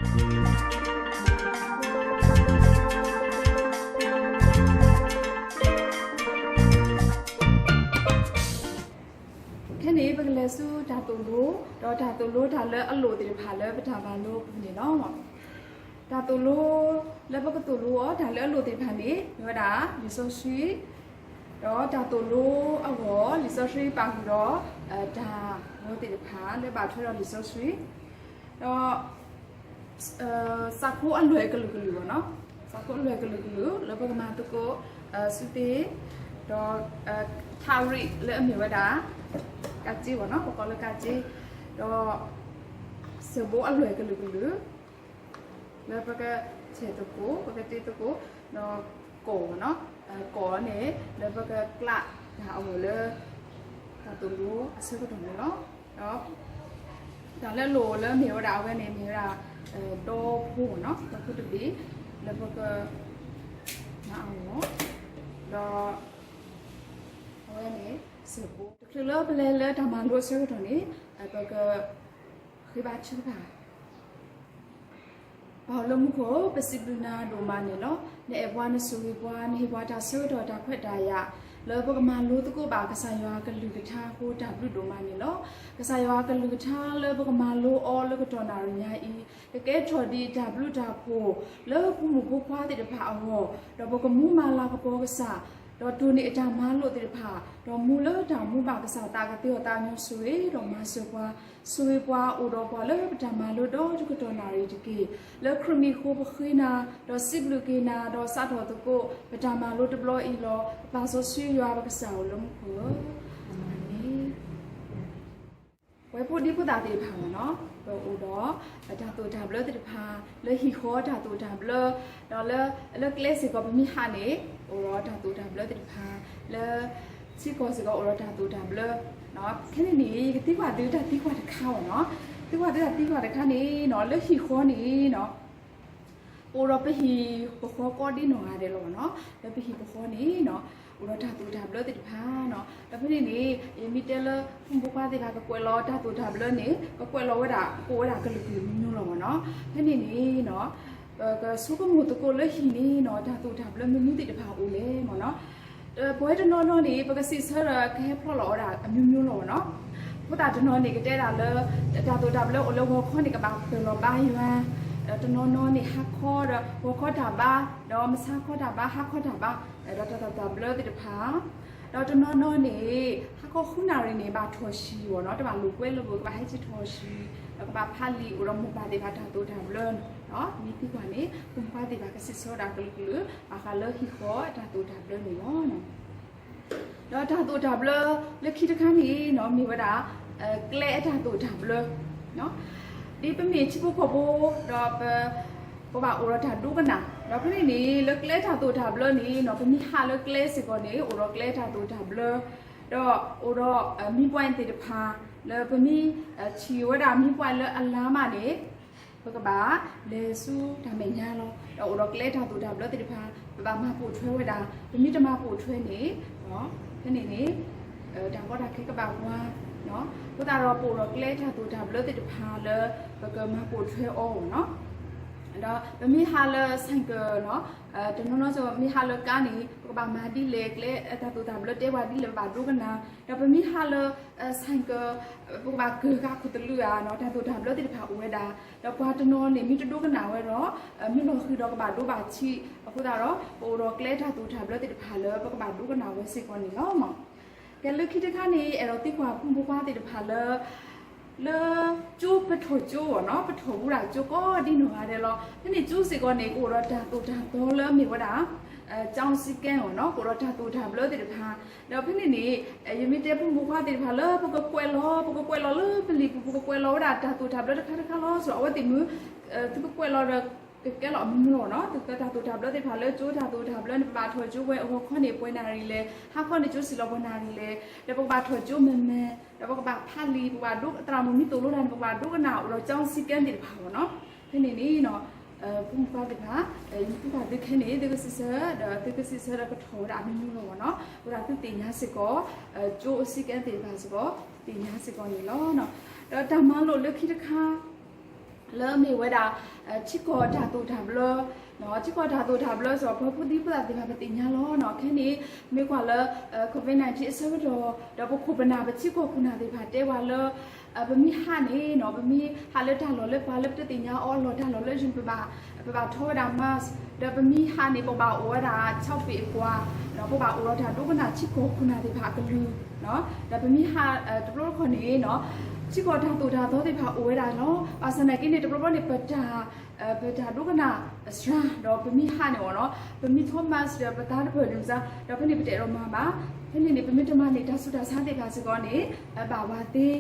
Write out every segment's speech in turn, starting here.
ခဲန့ၣ် ပကလဲၤဆူတၢ်သိၣ်လိ, ဒီးတၢ်သိၣ်လိတၢ်လၢအလိၣ်သ့ၣ်တဖၣ်လၢပတၢ်မၤလိအပူၤန့ၣ်လီၤ. တၢ်သိၣ်လိလၢပကသိၣ်လိအီၤ တၢ်လၢအလိၣ်သ့ၣ်တဖၣ်န့ၣ် မ့ၢ်ဝဲဒၣ်လံာ်စီဆှံ, ဒီးတၢ်သိၣ်လိအဂီၢ် လံာ်စီဆှံပာ်ဃုာ်ဒီး တၢ်ဂီၤသ့ၣ်တဖၣ်လၢဘၣ်ထွဲဒီးလံာ်စီဆှံ, ဒီး စးခိအလွဲၢ်ကလုာ်ကလုာ်ဘၣ်နီၤ, စးခိအလွဲၢ်ကလုာ်ကလုာ် လၢပကမၤသကိး စုသ့, ဒီး ထးရံၣ်လၢအမ့ၢ်ဝဲဒၣ် ကးက့ဘၣ်နီၤ, ပကိးလၢကးက့, ဒီး စၢဘိအလွဲၢ်ကလုာ်ကလုာ် လၢပကဆဲးသကိး ပကတ့သကိး, ဒီး ကိးဘၣ်နီၤ, ကိးန့ၣ် လၢပကကျးတၢ်အဂီၢ်လၢ တၢ်သိၣ်လိအဆၢကတီၢ်န့ၣ်လီၤ. ဒီး တၢ်လၢအလိၣ်လၢမ့ၢ်ဝဲဒၣ်အဝဲန့ၣ် မ့ၢ်ဝဲဒၣ် ဒီဖိဘၣ်နီၤ, ဒီဖိတဘ့ၣ် လၢပက မၤအဂီၢ်, ဒီး အဝဲန့ၣ် စၢဘိ တချုးလၢပလဲၤလၢတၢ်မၤလိအဆၢကတီၢ်န့ၣ် ပက ဃ့ဘါထုကဖၣ် ပၢ်လၢမူခိၣ်, ပစံးဘျုးနၤဒိၣ်မးန့ၣ်လီၤ. နအဲၣ်ပှၤ နဆိၣ်ဂ့ၤပှၤ နဟ့ၣ်ပှၤတၢ်ဆၢကတီၢ်တၢ်ခွဲးတၢ်ယာ် လၢပကမၤလိသကိးဘၣ်ကစၢ်ယွၤကလုၢ်ကထါအဃိ တၢ်ဘျုးဒိၣ်မးန့ၣ်လီၤ. ကစၢ်ယွၤကလုၢ်ကထါလၢပကမၤလိအီၤလၢကတီၢ်နၣ်ရံၣ်ညါအံၤ ကကဲထီၣ်ဒ်တၢ်ဘျုးတၢ်ဖှိၣ် လၢဖိမုၣ်ဖိခွါသ့ၣ်တဖၣ်အဂီၢ်, ဒီးပကမူမၤလၤကပီၤကစၢ်, ဒီးတိၢ်န့ၢ်အတၢ်မၤလိာ်သ့ၣ်တဖၣ်, ဒီးမူလၢတၢ်မူဘၣ်ကစၢ်သးကသ့အီၤသးကညီၤဆိၣ်ဂ့ၤ ဒီးမၤစၢၤပှၤ, ဆိၣ်ဂ့ၤပှၤအိၣ်ဒီးပှၤလၢပတၢ်မၤလိဒီတကတီၢ်နၣ်ရံၣ်တက့ၢ်. လၢခရံာ်မံၤအဃိပဃ့နၤ, ဒီးစံးဘျုးက့ၤနၤ, ဒီးစးထီၣ်သကိး ပတၢ်မၤလိတဘျီအံၤလီၤ. ပပၢ်စီဆှံယွၤပကစၢ်ဧၢလၢမူခိၣ်ဧၢ, အၤမ့ၣ်. ပဝဲဖိဒံဖိသၣ်သ့ၣ်တဖၣ်ဘၣ်နီၤ, ပအိၣ်ဒီး တၢ်သိၣ်တၢ်ဘျၢသ့ၣ်တဖၣ် လၢဟံၣ်ဃီတၢ်သိၣ်တၢ်ဘျၢ, ဒီးလၢ လၢကျဲစ့ၢ်ကီးပမ့ၢ်ဟးန့ၣ် အိၣ်ဒီးတၢ်သိၣ်တၢ်ဘျၢသ့ၣ်တဖၣ်, လၢ ထံကီၢ်စ့ၢ်ကီးအိၣ်ဒီးတၢ်သိၣ်တၢ်ဘျၢ, ခဲန့ၣ်န့ၣ် ယကသံကွၢ်သုတၢ်သံကွၢ်တခါဘၣ်နီၤ, သံကွၢ်သုတၢ်သံကွၢ်တခါန့ၣ်နီၤ, လၢဟံၣ်ဃီန့ၣ်နီၤ ပအိၣ်ဒီးပဟံၣ်ပဃီကိးဒ်နီၢ်ဂၤဒဲးလီၤဘၣ်နီၤ, လၢပဟံၣ်ပဃီန့ၣ်နီၤ အိၣ်ဒီးတၢ်သိၣ်တၢ်ဘျၢသ့ၣ်တဖၣ်နီၤ, ဒီးဖဲန့ၣ်န့ၣ် ယမ့ၢ်တဲလၢ ဖိမုၣ်ဖိခွါသ့ၣ်တဖၣ်ကကွဲးလီၤတၢ်သိၣ်တၢ်ဘျၢန့ၣ် ကကွဲးလီၤဝဲဒၣ် ကအိၣ်ဝဲဒၣ်ကလုာ်ကလုာ်မံၤမံၤလီၤဘၣ်နီၤ, ဖဲန့ၣ်န့ၣ်နီၤ ပကဆိကမိၣ်သကိးလၢဟံၣ်န့ၣ်နီၤ တၢ်သိၣ်တၢ်ဘျၢမနုၤသ့ၣ်တဖၣ်အိၣ်လဲၣ်မ့ၢ်နီၤ, ပဝဲတနီၤနီၤန့ၣ် ပကစံးဆၢဒီးကဟဲဖျီလီၤဝဲဒၣ်အမျိုးမျိုးလီၤဘၣ်နီၤ, အဃိသတးတနီၤန့ၣ် ကတဲဒၣ်လၢ တၢ်သိၣ်တၢ်ဘျၢအိၣ်လၢဂီၤခီန့ၣ် ကဘၣ်ပၢၢ်လီၤဘါယွၤ, ဒီးတနီၤနီၤန့ၣ် ဟါခီဒီး ဂီၤခီတၢ်ဘါ, ဒီးမဆါခီတၢ်ဘါ ဟါခီတၢ်ဘါ, ဒီးတၢ်သိၣ်တၢ်ဘျၢသ့ၣ်တဖၣ် ဒီးတနီၤနီၤန့ၣ် ဟါခီဃုနၣ်ရံၣ်န့ၣ် ဘၣ်ထီၣ်ဆံးဘၣ်နီၤ, တဘၣ်လိာ်ကွဲလၢပူၤ ကဘၣ်ဟဲဆံးထီၣ်ဆံး, ဒီးကဘၣ်ဖးလံာ် အိၣ်ဒီးမိၢ်ပၢ်သ့ၣ်တဖၣ်တၢ်သိၣ်တၢ်ဘျၢ, မ့ၢ်သံကွၢ်န့ၣ် ဖိမုၣ်ဖိခွါသ့ၣ်တဖၣ်ကစံးဆၢဒၣ်ကလုာ်ကလုာ် ဘၣ်ဃးလၢဟံၣ်ဃီတၢ်သိၣ်တၢ်ဘျၢန့ၣ်လီၤ. ဒီးတၢ်သိၣ်တၢ်ဘျၢလၢခံတခါန့ၣ်နီၤ မ့ၢ်ဝဲဒၣ် ကျဲအတၢ်သိၣ်တၢ်ဘျၢ ဒ်ပမ့ၢ်ထံဖိကီၢ်ဖိ ဒီးပ ပဘၣ်အိၣ်ဒီးတၢ်ဒိကနၣ်, ဒီးဖဲန့ၣ်န့ၣ် လၢကျဲတၢ်သိၣ်တၢ်ဘျၢန့ၣ်နီၤ ပမ့ၢ်ဟးလၢကျဲစ့ၢ်ကီးန့ၣ် အိၣ်ဒီးကျဲတၢ်သိၣ်တၢ်ဘျၢ, ဒီးအိၣ်ဒီး မံ point သ့ၣ်တဖၣ် လၢပမ့ၢ်ထံၣ်ဝဲဒၣ် မံ point လၢအလါမးန့ၣ် ပကဘၣ်လဲၤဆူတၢ်မဲာ်ညါလီၤ. ဒီးအိၣ်ဒီးကျဲတၢ်သိၣ်တၢ်ဘျၢသ့ၣ်တဖၣ် ပဘၣ်မၤပိာ်ထွဲဝဲဒၣ်, ပမ့ၢ်တမၤပိာ်ထွဲန့ၣ် ဖဲန့ၣ်န့ၣ် တၢ်ကီတၢ်ခဲကဘၣ်ဝါ, အဃိသတးဒီး ပအိၣ်ဒီးကျဲတၢ်သိၣ်တၢ်ဘျၢသ့ၣ်တဖၣ်လၢ ပကမၤပိာ်ထွဲအီၤနီၤ. ဒီးပမ့ၢ်ဟးလၢ ဆိုင်ကယ် နီၤ, တနီၤနီၤစ့ၢ်ကီးမ့ၢ်ဟးလၢကါန့ၣ် ပကဘၣ်မၤဒ်လဲၣ် ကျဲတၢ်သိၣ်တၢ်ဘျၢတဲပှၤဒ်လဲၣ် ပဘၣ်ဒိကနၣ်, ဒီးပမ့ၢ်ဟးလၢ ဆိုင်ကယ် ပကဘၣ်ကၢၢ်ဃာ်ခိၣ်သလုးဧါနီၤ, တၢ်သိၣ်တၢ်ဘျၢသ့ၣ်တဖၣ်အိၣ်ဝဲဒၣ်, ဒီးပှၤတနီၤန့ၣ် မ့ၢ်တဒိကနၣ်ဝဲဒီး မ့ၢ်လီၤဃံၤဒီးကဘၣ်ဒိဘၣ်ထံး, အဃိသတးဒီး ပအိၣ်ဒီးကျဲတၢ်သိၣ်တၢ်ဘျၢသ့ၣ်တဖၣ်လၢ ပကဘၣ်ဒိကနၣ်ဝဲစ့ၢ်ကီးန့ၣ်လီၤ. ကဲလၢခံတခါန့ၣ် အဲၣ်ဒိးသံကွၢ်ဖိမုၣ်ဖိခွါသ့ၣ်တဖၣ်လၢ လၢကၠိ ပထီၣ်ကၠိအီၤနီၤ, ပထီၣ်ဘူးဒၣ်ကၠိကိးဒ်နီၢ်ဂၤဒဲးလီၤ. ဖဲန့ၣ်ကၠိစ့ၢ်ကီးန့ၣ် ကအိၣ်ဒီးတၢ်သိၣ်တၢ်သီလၢအမ့ၢ်ဝဲဒၣ် ကျောင်းစည်းကမ်း အီၤနီၤ, ကအိၣ်ဒီးတၢ်သိၣ်တၢ်ဘျၢသ့ၣ်တဖၣ်, ဒီးဖဲန့ၣ်န့ၣ် ယမ့ၢ်တဲဖိမုၣ်ဖိခွါသ့ၣ်တဖၣ်လၢ ပကကွဲးလီၤ ပကကွဲးလီၤလၢပလံာ်ပူၤ ပကကွဲးလီၤဝဲဒၣ်တၢ်သိၣ်တၢ်ဘျၢတခါတခါလီၤ ဆိးအဝဲသ့ၣ်မုၢ် သုကကွဲးလီၤဒီး ကကဲလီၤအမံၤမံၤလီၤနီၤ, တၢ်သိၣ်တၢ်ဘျၢသ့ၣ်တဖၣ်လၢကၠိတၢ်သိၣ်တၢ်ဘျၢန့ၣ် ပဘၣ်ထီၣ်ကၠိဝဲ ဂီၤခီန့ၣ်ပှဲၤနၣ်ရံၣ်လဲၣ်, ဟါခီန့ၣ်ကၠိစံၣ်လီၤပှဲၤနၣ်ရံၣ်လဲၣ်, ဒီးပကဘၣ်ထီၣ်ကၠိမ့ၢ်မ့ၢ်, ဒီးပကဘၣ်ဖးလံာ် ပကဘၣ်ဒိ သရၣ်မုၣ်မ့ၢ်သိၣ်လိတၢ်န့ၣ် ပကဘၣ်ဒိကနၣ် အိၣ်ဒီးကျောင်းစည်းကမ်းသ့ၣ်တဖၣ်အီၤနီၤ. ဖဲန့ၣ်န့ၣ် ဖိမုၣ်ဖိခွါသ့ၣ်တဖၣ် ယမ့ၢ်သံကွၢ်သုခဲန့ၣ် သုကစံးဆၢ ဒီးသုကစံးဆၢဒီးကထီၣ်ဝဲဒၣ်အမံၤမံၤလီၤနီၤ, အဃိသတးသုသ့ၣ်ညါစ့ၢ်ကီး ကၠိအစည်းကမ်းသ့ၣ်တဖၣ်စ့ၢ်ကီး သ့ၣ်ညါစ့ၢ်ကီးန့ၣ်လီၤ. ဒီးတၢ်မၤလိာ်လၢခံတခါ လၢအမ့ၢ်ဝဲဒၣ် ထံကီၢ်တၢ်သိၣ်တၢ်ဘျၢ, ထံကီၢ်တၢ်သိၣ်တၢ်ဘျၢစ့ၢ်ကီး ပှၤဖိသံဖိသၣ်သ့ၣ်တဖၣ် ပသ့ၣ်ညါလီၤ. ခဲန့ၣ် မ့ၢ်ကွၢ်လၢ COVID nineteen အဆၢကတီၢ် ဒီးပခိၣ်ပနၢ် ပထံကီၢ်ခိၣ်နၢ်သ့ၣ်တဖၣ်တဲဝဲလၢ ပမ့ၢ်ဟးန့ၣ် ပမ့ၢ်ဟးလၢတၢ်လီၢ်လၢပှၤလၢပတသ့ၣ်ညါအီၤအလီၢ် တၢ်လီၢ်လၢ ပဘၣ်ထီဝဲဒၣ် mask, ဒီးပမ့ၢ်ဟးန့ၣ် ပဘၣ်အိၣ်ဝဲဒၣ် ဆီပ့ၤအပှၤ, ပဘၣ်အိၣ်ဒီးတၢ်ဒိကနၣ်ထံကီၢ်ခိၣ်နၢ်သ့ၣ်တဖၣ်အကလုၢ်, ဒီးပမ့ၢ်ဟး တဘျီတခီၣ်န့ၣ် ထံကီၢ်တၢ်သိၣ်တၢ်သီသ့ၣ်တဖၣ်အိၣ်ဝဲဒၣ်လီၤ. ဘၣ်ဆၣ်သနာ်က့န့ၣ် တဘျီဘျီန့ၣ် ပတၢ် ပတၢ်ဒိကနၣ်စှၤ ဒီးပမ့ၢ်ဟးန့ၣ်အီၤ ပမ့ၢ်ထီ mask ဒီးပသးတပၢၢ်န့ၣ်စ့ၢ် ဒီးဖဲန့ၣ်ပတအဲၣ်ဒိးမၤဘၣ်. ဖဲန့ၣ်န့ၣ် ပမ့ၢ်တမၤန့ၣ် တၢ်ဆူးတၢ်ဆါသ့ၣ်တဖၣ်စ့ၢ်ကီးန့ၣ် ဘၣ်ဝဲသ့.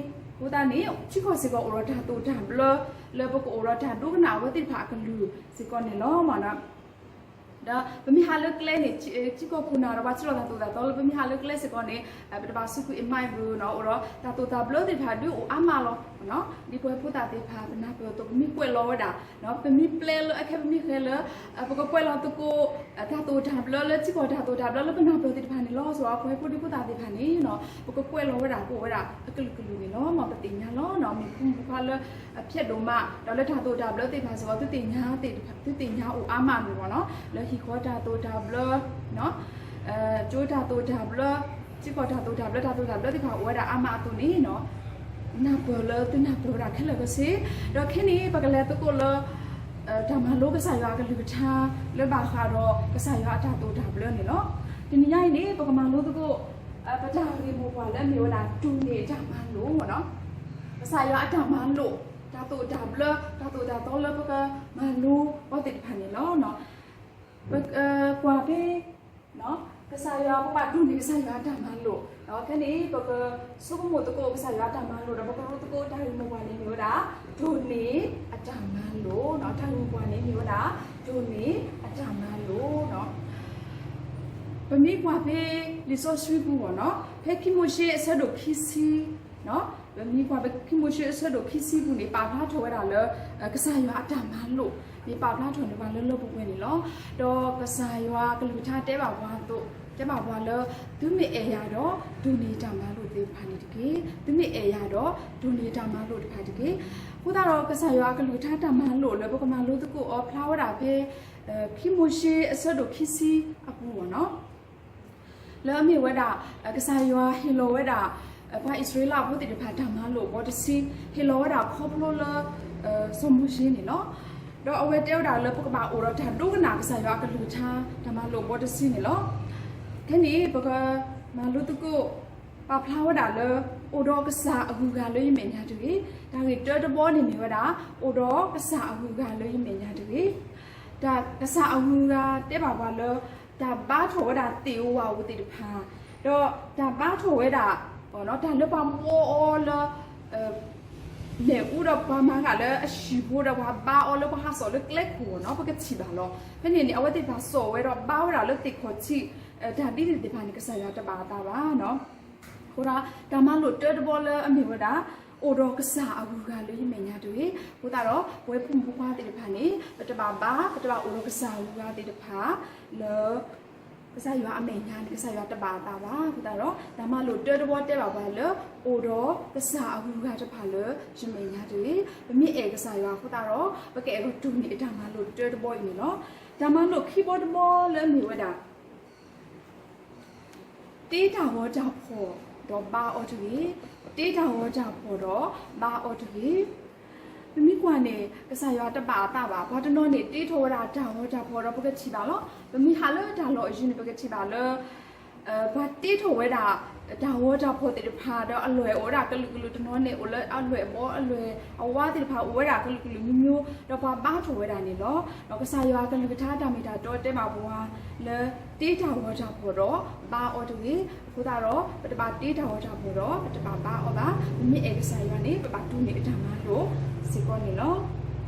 အဃိသတးန့ၣ် ထံကီၢ်စ့ၢ်ကီးအိၣ်ဒီးတၢ်သိၣ်တၢ်ဘျၢ လၢပကအိၣ်ဒီးတၢ်ဒိကနၣ်အဝဲသ့ၣ်တဖၣ်အကလုၢ်စ့ၢ်ကီးန့ၣ်လီၤ. ဒီးပမ့ၢ်ဟးလၢကျဲန့ၣ် ထံကီၢ်ခိၣ်နၢ်ဒီးပှၤထံလီၢ်တၢ်သိၣ်တၢ်သီလၢ ပမ့ၢ်ဟးလၢကျဲစ့ၢ်ကီးန့ၣ် ပတဘၣ်စူးကွံာ်အမါအံၤဘၣ်နီၤ, အိၣ်ဒီးတၢ်သိၣ်တၢ်ဘျၢသ့ၣ်တဖၣ်ဒုးအိၣ်အါမးလီၤ. ဒ်ပဝဲဖိသၣ်သ့ၣ်တဖၣ် ပနၢ်ပၢၢ်အသိး ပမ့ၢ်ကွဲးလီၤဝဲဒၣ် ပမ့ၢ်ပျဲလၢအခဲ ပမ့ၢ်ဃဲလၢ ပကကွဲးလီၤသကိး တၢ်သိၣ်တၢ်ဘျၢလၢ ထံကီၢ်တၢ်သိၣ်တၢ်ဘျၢလၢပနၢ်ပၢၢ်သ့ၣ်တဖၣ်န့ၣ်လီၤ. စ့ၢ်ကီးပဝဲဖိဒံဖိသၣ်သ့ၣ်တဖၣ်န့ၣ် ပကကွဲးလီၤဝဲဒၣ် ပအိၣ်ဝဲဒၣ်အကလုာ်ကလုာ်န့ၣ်လီၤ. မ်ပသ့ၣ်ညါလီၤ မ့ၢ်ဖိမုၣ်ဖိခွါလၢ အဖျဲၣ်ဒိၣ်မး ဒီးလၢတၢ်သိၣ်တၢ်ဘျၢသ့ၣ်တဖၣ်စ့ၢ်ကီး သုသ့ၣ်ညါအိၣ်အါမးန့ၣ်လီၤ. လၢဟံၣ်ဃီတၢ်သိၣ်တၢ်ဘျၢ ကၠိတၢ်သိၣ်တၢ်ဘျၢ ထံကီၢ်တၢ်သိၣ်တၢ်ဘျၢ တၢ်သိၣ်တၢ်ဘျၢသ့ၣ်တဖၣ်အိၣ်ဝဲဒၣ်အါမးအသိးန့ၣ် နၢ်ပၢၢ်လၢသုနၢ်ပၢၢ်ဝဲဒၣ်ခဲလၢာ်ခဲဆ့. ဒီးခဲန့ၣ် ပကလဲၤသကိးလၢ တၢ်မၤလိကစၢ်ယွၤအကလုၢ်ကထါ လၢဘၣ်ဃးဒီးကစၢ်ယွၤအတၢ်သိၣ်တၢ်ဘျၢန့ၣ်လီၤ. တနံၤညါအံၤန့ၣ် ပကမၤလိသကိး ပတၢ်ဂ့ၢ်မိၢ်ပှၢ်လၢအမ့ၢ်ဝဲဒၣ် တိၢ်န့ၢ်အတၢ်မၤလိာ် ကစၢ်ယွၤအတၢ်မၤလိာ် တၢ်သိၣ်တၢ်ဘျၢ တၢ်သိၣ်တၢ်သီလၢပကမၤလိအီၤသ့ၣ်တဖၣ်န့ၣ်လီၤ. ပကွၢ်ဖဲ ကစၢ်ယွၤ ပဘၣ်တိၢ်န့ၢ်ကစၢ်ယွၤအတၢ်မၤလိာ်, ခဲန့ၣ် ပကဆိကမိၣ်သကိးကစၢ်ယွၤအတၢ်မၤလိာ် ဒီးပကလိသကိးတၢ်ဂ့ၢ်မိၢ်ပှၢ်န့ၣ်မ့ၢ်ဝဲဒၣ် တိၢ်န့ၢ်အတၢ်မၤလိာ်, တၢ်ဂ့ၢ်မိၢ်ပှၢ်န့ၣ်မ့ၢ်ဝဲဒၣ် တိၢ်န့ၢ်အတၢ်မၤလိာ်. ပမ့ၢ်ကွၢ်ဖဲလံာ်စီဆှံပူၤဘၣ်နီၤ, ဖဲခံမိၤၡ့အဆၢဒိၣ်ခံဆံ ပမ့ၢ်ကွၢ်ဖဲခံမိၤၡ့အဆၢဒိၣ်ခံဆံပူၤန့ၣ် ပာ်ဖျါထီၣ်ဝဲဒၣ်လၢ ကစၢ်ယွၤအတၢ်မၤလိာ် မ့ၢ်ပာ်ဖျါထီၣ်န့ၢ်ပှၤလၢလၢပှဲၤပှဲၤန့ၣ်လီၤ. ဒီးကစၢ်ယွၤအကလုၢ်ကထါတဲဘၣ်ပှၤအသိး တဲဘၣ်ပှၤလၢ သုမ့ၢ်အဲၣ်ယၤဒီး တိၢ်န့ၢ်တၢ်မၤလိာ်သ့ၣ်တဖၣ်န့ၣ်တက့ၢ်. သုမ့ၢ်အဲၣ်ယၤဒီး တိၢ်န့ၢ်တၢ်မၤလိာ်တဖၣ်တက့ၢ်. အဃိသတးဒီး ကစၢ်ယွၤအကလုၢ်ကထါတၢ်မၤလိာ်လၢပကမၤလိသကိးအီၤဖျါဝဲဒၣ်ဖဲ ခံမိၤၡ့အဆၢဒိၣ်ခံဆံအပူၤဘၣ်နီၤ လၢအမ့ၢ်ဝဲဒၣ် ကစၢ်ယွၤဟ့ၣ်လီၤဝဲဒၣ် ပှၤအံၣ်စရ့လးဖိသ့ၣ်တဖၣ်တၢ်မၤလိာ်ဘီတဆံ ဟ့ၣ်လီၤဝဲဒၣ်ခီဖျိလၢ စီၤမိၤၡ့န့ၣ်လီၤ. ဒီးအဝဲတဲဝဲဒၣ်လၢပကဘၣ်အိၣ်ဒီးတၢ်ဒိကနၣ်ကစၢ်ယွၤအကလုၢ်ကထါ တၢ်မၤလိာ်ဘီတဆံန့ၣ်လီၤ. ခဲန့ၣ် ပကမၤလိသကိး ပာ်ဖျါဝဲဒၣ်လၢ အိၣ်ဒီးကစၢ်အဂုၤအဂၤလၢယမဲာ်ညါတဂ့ၤ. တၢ်ဂ့ၢ်တၢတဘီန့ၣ်မ့ၢ်ဝဲဒၣ် အိၣ်ဒီးကစၢ်အဂုၤအဂၤလၢယမဲာ်ညါတဂ့ၤ. တၢ်ကစၢ်အဂုၤအဂၤတဲဘၣ်ပှၤလၢ တၢ်ဘါထီၣ်ဝဲဒၣ်သ့ၣ်ဧိၤဝၣ်ဧိၤသ့ၣ်တဖၣ်, ဒီးတၢ်ဘါထီၣ်ဝဲဒၣ် တၢ်လၢပှၤဘှီအီၤလၢ မ့ၣ်အူဒီးပှၤမၤဂာ်လၢအဟံၣ်ဖိဒီးပှၤဘါအီၤလၢပှၤဟးစိာ်လၢကျဲခိၣ်နီၤ ပကထံၣ်ဘၣ်လီၤ. ဖဲန့ၣ်န့ၣ် အဝဲသ့ၣ်တဖၣ်စိာ်ဝဲဒီးဘါဝဲဒၣ်လၢသ့ၣ်ခီၣ်ထံး တၢ်ဒ်န့ၣ်သ့ၣ်တဖၣ်န့ၣ် ကစၢ်ယွၤတဘၣ်အသးဘၣ်နီၤ. အဃိဒီး တၢ်မၤလိာ်တၢတဘီလၢအမ့ၢ်ဝဲဒၣ် အိၣ်ဒီးကစၢ်အဂုၤအဂၤလၢယမဲာ်ညါတဂ့ၤ. အဃိသတးဒီး ပဝဲဖိမုၣ်ဖိခွါသ့ၣ်တဖၣ်န့ၣ် ပတဘၣ်ဘါ ပတဘၣ်အိၣ်ဒီးကစၢ်အဂုၤအဂၤသ့ၣ်တဖၣ်လၢ ကစၢ်ယွၤအမဲာ်ညါန့ၣ် ကစၢ်ယွၤတဘၣ်အသးဘၣ်. အဃိသတးဒီး တၢ်မၤလိာ်တၢတဘီတဲဘၣ်ပှၤလၢ အိၣ်ဒီးကစၢ်အဂုၤအဂၤတဖၣ်လၢယမဲာ်ညါတဂ့ၤ. ပမ့ၢ်အဲၣ်ကစၢ်ယွၤအဃိသတးဒီး ပကအဲၣ်ဒိးတိၢ်န့ၢ်အတၢ်မၤလိာ်တၢတဘီအံၤန့ၣ်လီၤ. တၢ်မၤလိာ်ခံဘီတဘီလၢအမ့ၢ်ဝဲဒၣ် တ့တၢ်ဂီၤတၢ်ဖီၣ်ဒီးဘါအီၤတဂ့ၤ. တ့တၢ်ဂီၤတၢ်ဖီၣ်ဒီးဘါအီၤတဂ့ၤ. ပမ့ၢ်ကွၢ်န့ၣ် ကစၢ်ယွၤတဘၣ်အသးဘၣ်. ပှၤတနီၤန့ၣ် တ့ထီၣ်ဝဲဒၣ်တၢ်ဂီၤတၢ်ဖီၣ်ဒီး ပကထံၣ်ဘၣ်လီၤ. ပမ့ၢ်ဟးလၢတၢ်လီၢ်အယံၤန့ၣ် ပကထံၣ်ဘၣ်လၢ ပှၤတ့ထီၣ်ဝဲဒၣ် တၢ်ဂီၤတၢ်ဖီၣ်သ့ၣ်တဖၣ် ဒီးအလွဲၢ်အိၣ်ဝဲဒၣ်ကလုာ်ကလုာ် တနီၤန့ၣ် အိၣ်လၢအလွဲၢ်အဘီအလွဲၢ်အဝါသ့ၣ်တဖၣ် အိၣ်ဝဲဒၣ်ကလုာ်ကလုာ်မံၤမံၤ ဒီးပှၤဘါထီၣ်ဝဲဒၣ်န့ၣ်လီၤ. ဒီးကစၢ်ယွၤအကလုၢ်ကထါတၢ်မ့ၢ်တၢ်တီတဲဘၣ်ပှၤလၢ တ့တၢ်ဂီၤတၢ်ဖီၣ်ဒီးဘါအီၤတဂ့ၤ. အဃိသတးဒီး ပတဘၣ်တ့တၢ်ဂီၤတၢ်ဖီၣ်ဒီး ပတဘၣ်ဘါအီၤဘၣ်. ပမ့ၢ်အဲၣ်ကစၢ်ယွၤန့ၣ် ပဘၣ်တိၢ်န့ၢ်အတၢ်မၤလိာ်စ့ၢ်ကီးန့ၣ်လီၤ.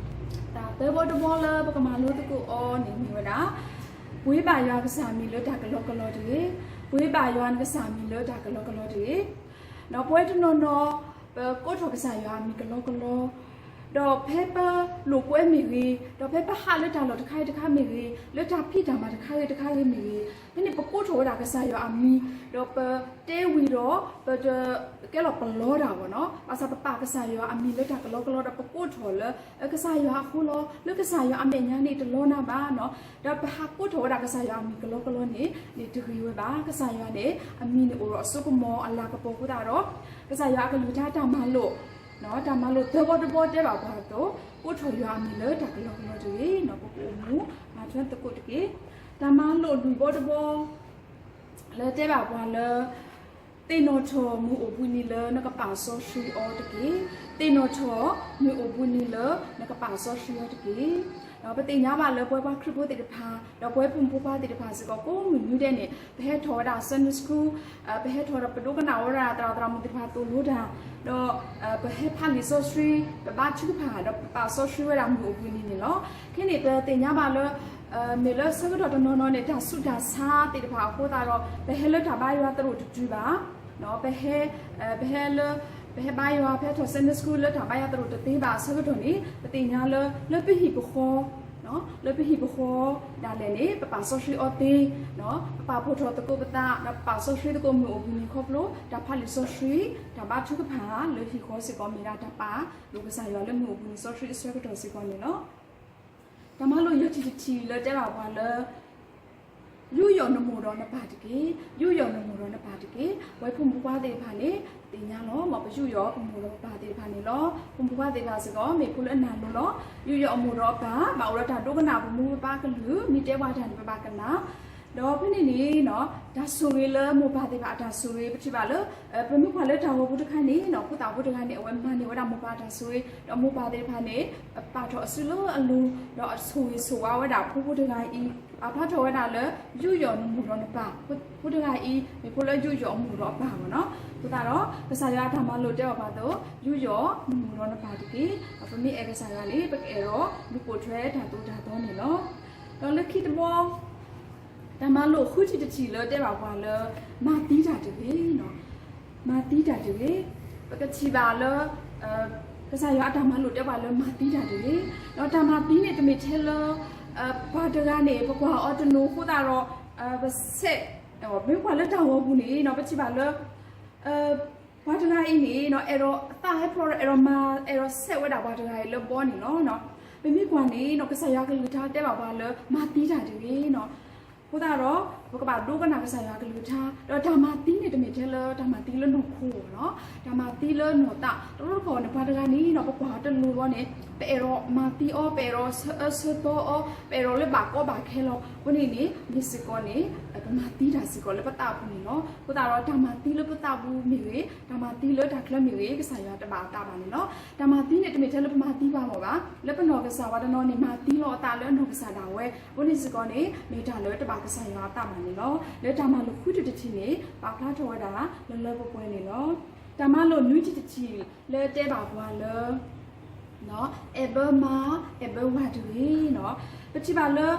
တၢ်သၢဘီတဘီလၢပကမၤလိသကိးအီၤန့ၣ်မ့ၢ်ဝဲဒၣ် ပှ့ၤဘၣ်ယွၤကစၢ်အမံၤလၢတၢ်ကလီကလီတဂ့ၤ. ပှ့ၤဘၣ်ယွၤနကစၢ်အမံၤလၢတၢ်ကလီကလီတဂ့ၤ. ဒီးပဝဲတနီၤနီၤ ပကိးထီၣ်ကစၢ်ယွၤအမံၤကလီကလီ ဒီးဖဲပလိာ်ကွဲမ့ၢ်ဂ့ၤ, ဒီးဖဲပဟးလၢတၢ်လီၢ်တခါဂ့ၤတခါမ့ၢ်ဂ့ၤ, လၢတၢ်ဖံးတၢ်မၤတခါဂ့ၤတခါဂ့ၤမ့ၢ်ဂ့ၤ, ဖဲန့ၣ်ပကိးထီၣ်ဝဲဒၣ်ကစၢ်ယွၤအမံၤ, ဒီးပတဲဝံၤဒီး ပကဲလီၤပလီတၢ်ဘၣ်နီၤ, ဘၣ်ဆၣ်ပပာ်ကစၢ်ယွၤအမံၤလၢတၢ်ကလီကလီဒီးပကိးထီၣ်လၢ ကစၢ်ယွၤအဃိလီၤ, လၢကစၢ်ယွၤအမဲာ်ညါန့ၣ်တလီနၤဘၣ်နီၤ, ဒီးပဟးကိးထီၣ်ဝဲဒၣ်ကစၢ်ယွၤအမံၤကလီကလီန့ၣ် န့ၣ်တဂ့ၤဝဲဘၣ်. ကစၢ်ယွၤန့ၣ် အမံၤန့ၣ်အိၣ်ဒီးအစိကမီၤအလၤကပီၤအဃိသတးဒီး ကစၢ်ယွၤအကလုၢ်ကထါတၢ်မၤလိာ် တၢ်မၤလိာ်သၢဘီတဘီတဲဘၣ်ပှၤအသိး, ကိးထီၣ်ယွၤအမံၤလၢတၢ်ကလီကလီတဂ့ၤနီၤ, ပကအိၣ်မူမၤထွဲသကိးတက့ၢ်. တၢ်မၤလိာ်လွံၢ်ဘီတဘီ လၢတဲဘၣ်ပှၤလၢ သ့ၣ်နီၣ်ထီၣ်မုၢ်အိၣ်ဘှံးနံၤလၢနကပာ်စီဆှံအီၤတက့ၢ်. သ့ၣ်နီၣ်ထီၣ်မုၢ်အိၣ်ဘှံးနံၤလၢနကပာ်စီဆှံအီၤတက့ၢ်. ဒီးပသ့ၣ်ညါဘၣ်လၢပဝဲပှၤခရံာ်ဖိသ့ၣ်တဖၣ် ဒီးပဝဲဖိမုၣ်ဖိခွါသ့ၣ်တဖၣ်စ့ၢ်ကီး ကိးမုၢ်နွံဒဲးန့ၣ် ပဟဲထီၣ်ဝဲဒၣ် Sunday School, ပဟဲထီၣ်ဒီးပဒိကနၣ်ဝဲဒၣ်သရၣ်သရၣ်မုၣ်သ့ၣ်တဖၣ်သိၣ်လိတၢ်, ဒီး ပဟဲဖးလံာ်စီဆှံ, ပဘါထုကဖၣ် ဒီးပပာ်စီဆှံဝဲဒၣ်မုၢ်အိၣ်ဘှံးနံၤန့ၣ်လီၤ. ခဲန့ၣ် ပသ့ၣ်ညါဘၣ်လၢ မ့ၢ်လၢဆၢကတီၢ်တနီၤနီၤန့ၣ် တၢ်ဆူးတၢ်ဆါသ့ၣ်တဖၣ်အဃိသတးဒီး ပဟဲလၢတၢ်ဘါယွၤသရိာ်တတုၤဘၣ်, ပဟဲ ပဟဲလၢ ပဟဲဘါယွၤ ပဟဲထီၣ် Sunday School လၢတၢ်ဘါယွၤသရိာ်တသ့ဘၣ်အဆၢကတီၢ်န့ၣ် ပသ့ၣ်ညါလၢ လၢပဟံၣ်ပဃီ လၢပဟံၣ်ပဃီဒၣ်လဲာ်န့ၣ် ပပာ်စီဆှံအီၤသ့, ပပာ်ဖှိၣ်ထီၣ်သကိးပသး ဒီးပပာ်စီဆှံသကိးမုၢ်အိၣ်ဘှံးနံၤခီဖျိ တၢ်ဖးလံာ်စီဆှံ တၢ်ဘါထုကဖၣ်လၢဟံၣ်ဃီစ့ၢ်ကီး မ့ၢ်ဒၣ်တၢ်ပာ်လိာ်ကစၢ်ယွၤလၢမုၢ်အိၣ်ဘှံးနံၤစီဆှံအဆၢကတီၢ်စ့ၢ်ကီးန့ၣ်လီၤ. တၢ်မၤလိာ်ယဲၢ်ထံၣ်တထံၣ်လၢတဲဘၣ်ပှၤလၢ ယူးယီၣ်နမိၢ်ဒီးနပၢ်တက့ၢ်. ယူးယီၣ်နမိၢ်ဒီးနပၢ်တက့ၢ်. ပဝဲဖိမုၣ်ဖိခွါသ့ၣ်တဖၣ်န့ၣ် သ့ၣ်ညါလီၤ မ်ပယူးယီၣ်ပမိၢ်ဒီးပပၢ်သ့ၣ်တဖၣ်န့ၣ်လီၤ. ဖိမုၣ်ဖိခွါသ့ၣ်တဖၣ်စ့ၢ်ကီး မ့ၢ်ဖိလၢအနၢ်လိၤလီၤ. ယူးယီၣ်အမိၢ်ဒီးအပၢ် ဘၣ်အိၣ်ဒီးတၢ်ဒိကနၣ်ပမိၢ်ပပၢ်ကလုၢ် မ့ၢ်တဲပှၤတၢ်န့ၣ် ပဘၣ်ကနၣ် ဒီးဖဲန့ၣ်န့ၣ် တၢ်ဆိၣ်ဂ့ၤလၢမိၢ်ပၢ်သ့ၣ်တဖၣ်အတၢ်ဆိၣ်ဂ့ၤ ပထံၣ်ဘၣ်လၢ ပမ့ၢ်ကွၢ်လၢတၢ်ဂီၤပူၤတခါန့ၣ် ဖိသၣ်ဖိတဂၤန့ၣ် အဝဲမၤန့ၢ်ဝဲဒၣ်မိၢ်ပၢ်အတၢ်ဆိၣ်ဂ့ၤ ဒီးမိၢ်ပၢ်သ့ၣ်တဖၣ်န့ၣ် ပာ်ထီၣ်အစုလၢအလိၤ ဒီးအဆိၣ်ဂ့ၤဆိၣ်ဝါဝဲဒၣ်ဖိဖိတဂၤအံၤ ပာ်ဖျါထီၣ်ဝဲဒၣ်လၢ ယူးယီၣ်နမိၢ်ဒီးနပၢ် ဖိတဂၤအံၤ မ့ၢ်ဖိလၢယူးယီၣ်အမိၢ်ဒီးအပၢ်မ့ၢ်နီၤ. အဃိသတးဒီး ကစၢ်ယွၤအတၢ်မၤလိာ်တဲအီၤပှၤအသိး ယူးယီၣ်နမိၢ်ဒီးနပၢ်တက့ၢ်. ပမ့ၢ်အဲၣ်ကစၢ်ယွၤန့ၣ် ပကအဲၣ်ဒိးဒုးပိာ်ထွဲတၢ်သိၣ်တၢ်သီန့ၣ်လီၤ. ဒီးလၢခံတဘီ တၢ်မၤလိာ်ဃုထံၣ်တထံၣ်လၢတဲဘၣ်ပှၤလၢ မၤသံတၢ်တဂ့ၤ, မၤသံတၢ်တဂ့ၤ. ပကထံၣ်ဘၣ်လၢ ကစၢ်ယွၤအတၢ်မၤလိာ်တဲပှၤလၢမၤသံတၢ်တဂ့ၤ. ဒီးတၢ်မၤသံန့ၣ်တမ့ၢ်ထဲလၢ ပှၤတဂၤန့ၣ် ပကွၢ်အီၤတလိၤအဃိသတးဒီး ပဆဲး မ့ၢ်ကွၢ်လၢတၢ်ဂီၤပူၤန့ၣ် ပထံၣ်ဘၣ်လၢ ပှၤတဂၤအံၤန့ၣ် အဲၣ်ဒိးအသးဟဲဖျိးဒီး အဲၣ်ဒိးမၤ အဲၣ်ဒိးဆဲးဝဲဒၣ်ပှၤတဂၤအံၤလၢဘီန့ၣ်လီၤ. ပမ့ၢ်ကွၢ်န့ၣ် ကစၢ်ယွၤကလုၢ်ကထါတဲဘၣ်ပှၤလၢ မၤသံတၢ်တဂ့ၤ. အဃိသတးဒီး ပကဘၣ်ဒိကနၣ်ကစၢ်ယွၤကလုၢ်ကထါ ဒီးတၢ်မၤသံန့ၣ်တမ့ၢ်ထဲလၢတၢ်မၤသံလၢနီၢ်ခိဘၣ်နီၤ, တၢ်မၤသံလၢနီၢ်သး တဘျီတခီၣ်န့ၣ် ပှၤတဂၤန့ၣ် ပကွၢ်အီၤတလိၤဘီန့ၣ် ပအဲၣ်ဒိးမၤသံအီၤ ပအဲၣ်ဒိးဆၢအၢဆၢသီအီၤ ပအဲၣ်ဒိးလၢဘၣ်ကီဘၣ်ခဲလီၤ. အဃိန့ၣ်န့ၣ် မ့ၢ်စ့ၢ်ကီးန့ၣ် ပမၤသံတၢ်စ့ၢ်ကီးလၢပသးပူၤန့ၣ်လီၤ. အဃိသတးဒီးတၢ်မၤသံလၢပသးပူၤမ့ၢ်ဂ့ၤ တၢ်မၤသံလၢတၢ်ချၢမ့ၢ်ဂ့ၤ ကစၢ်ယွၤတဘၣ်အသးဘၣ်န့ၣ်လီၤ. တၢ်မၤသံန့ၣ်တမ့ၢ်ထဲလၢပမၤသံပှၤမ့ၢ်ဘၣ်, လၢပနီၢ်ကစၢ်ပှၤတနီၤန့ၣ် မၤသံလီၤအသးလၢအနီၢ်ကစၢ်ဒၣ်ဝဲ အဃိန့ၣ်စ့ၢ်ကီးန့ၣ် မ့ၢ်တၢ်လၢတဘၣ်ကစၢ်ယွၤအသးဘၣ်န့ၣ်လီၤ. လၢတၢ်မၤလိာ်ဃုထံၣ်တထံၣ်န့ၣ် ပာ်ဖျါထီၣ်ဝဲဒၣ် လၢလၢပှဲၤပှဲၤန့ၣ်လီၤ. တၢ်မၤလိာ်နွံထံၣ်တထံၣ်လၢတဲဘၣ်ပှၤလၢ အဲၣ်ဘၢမါ အဲၣ်ဘၢဝၤတဂ့ၤနီၤ. ပထံၣ်ဘၣ်လၢ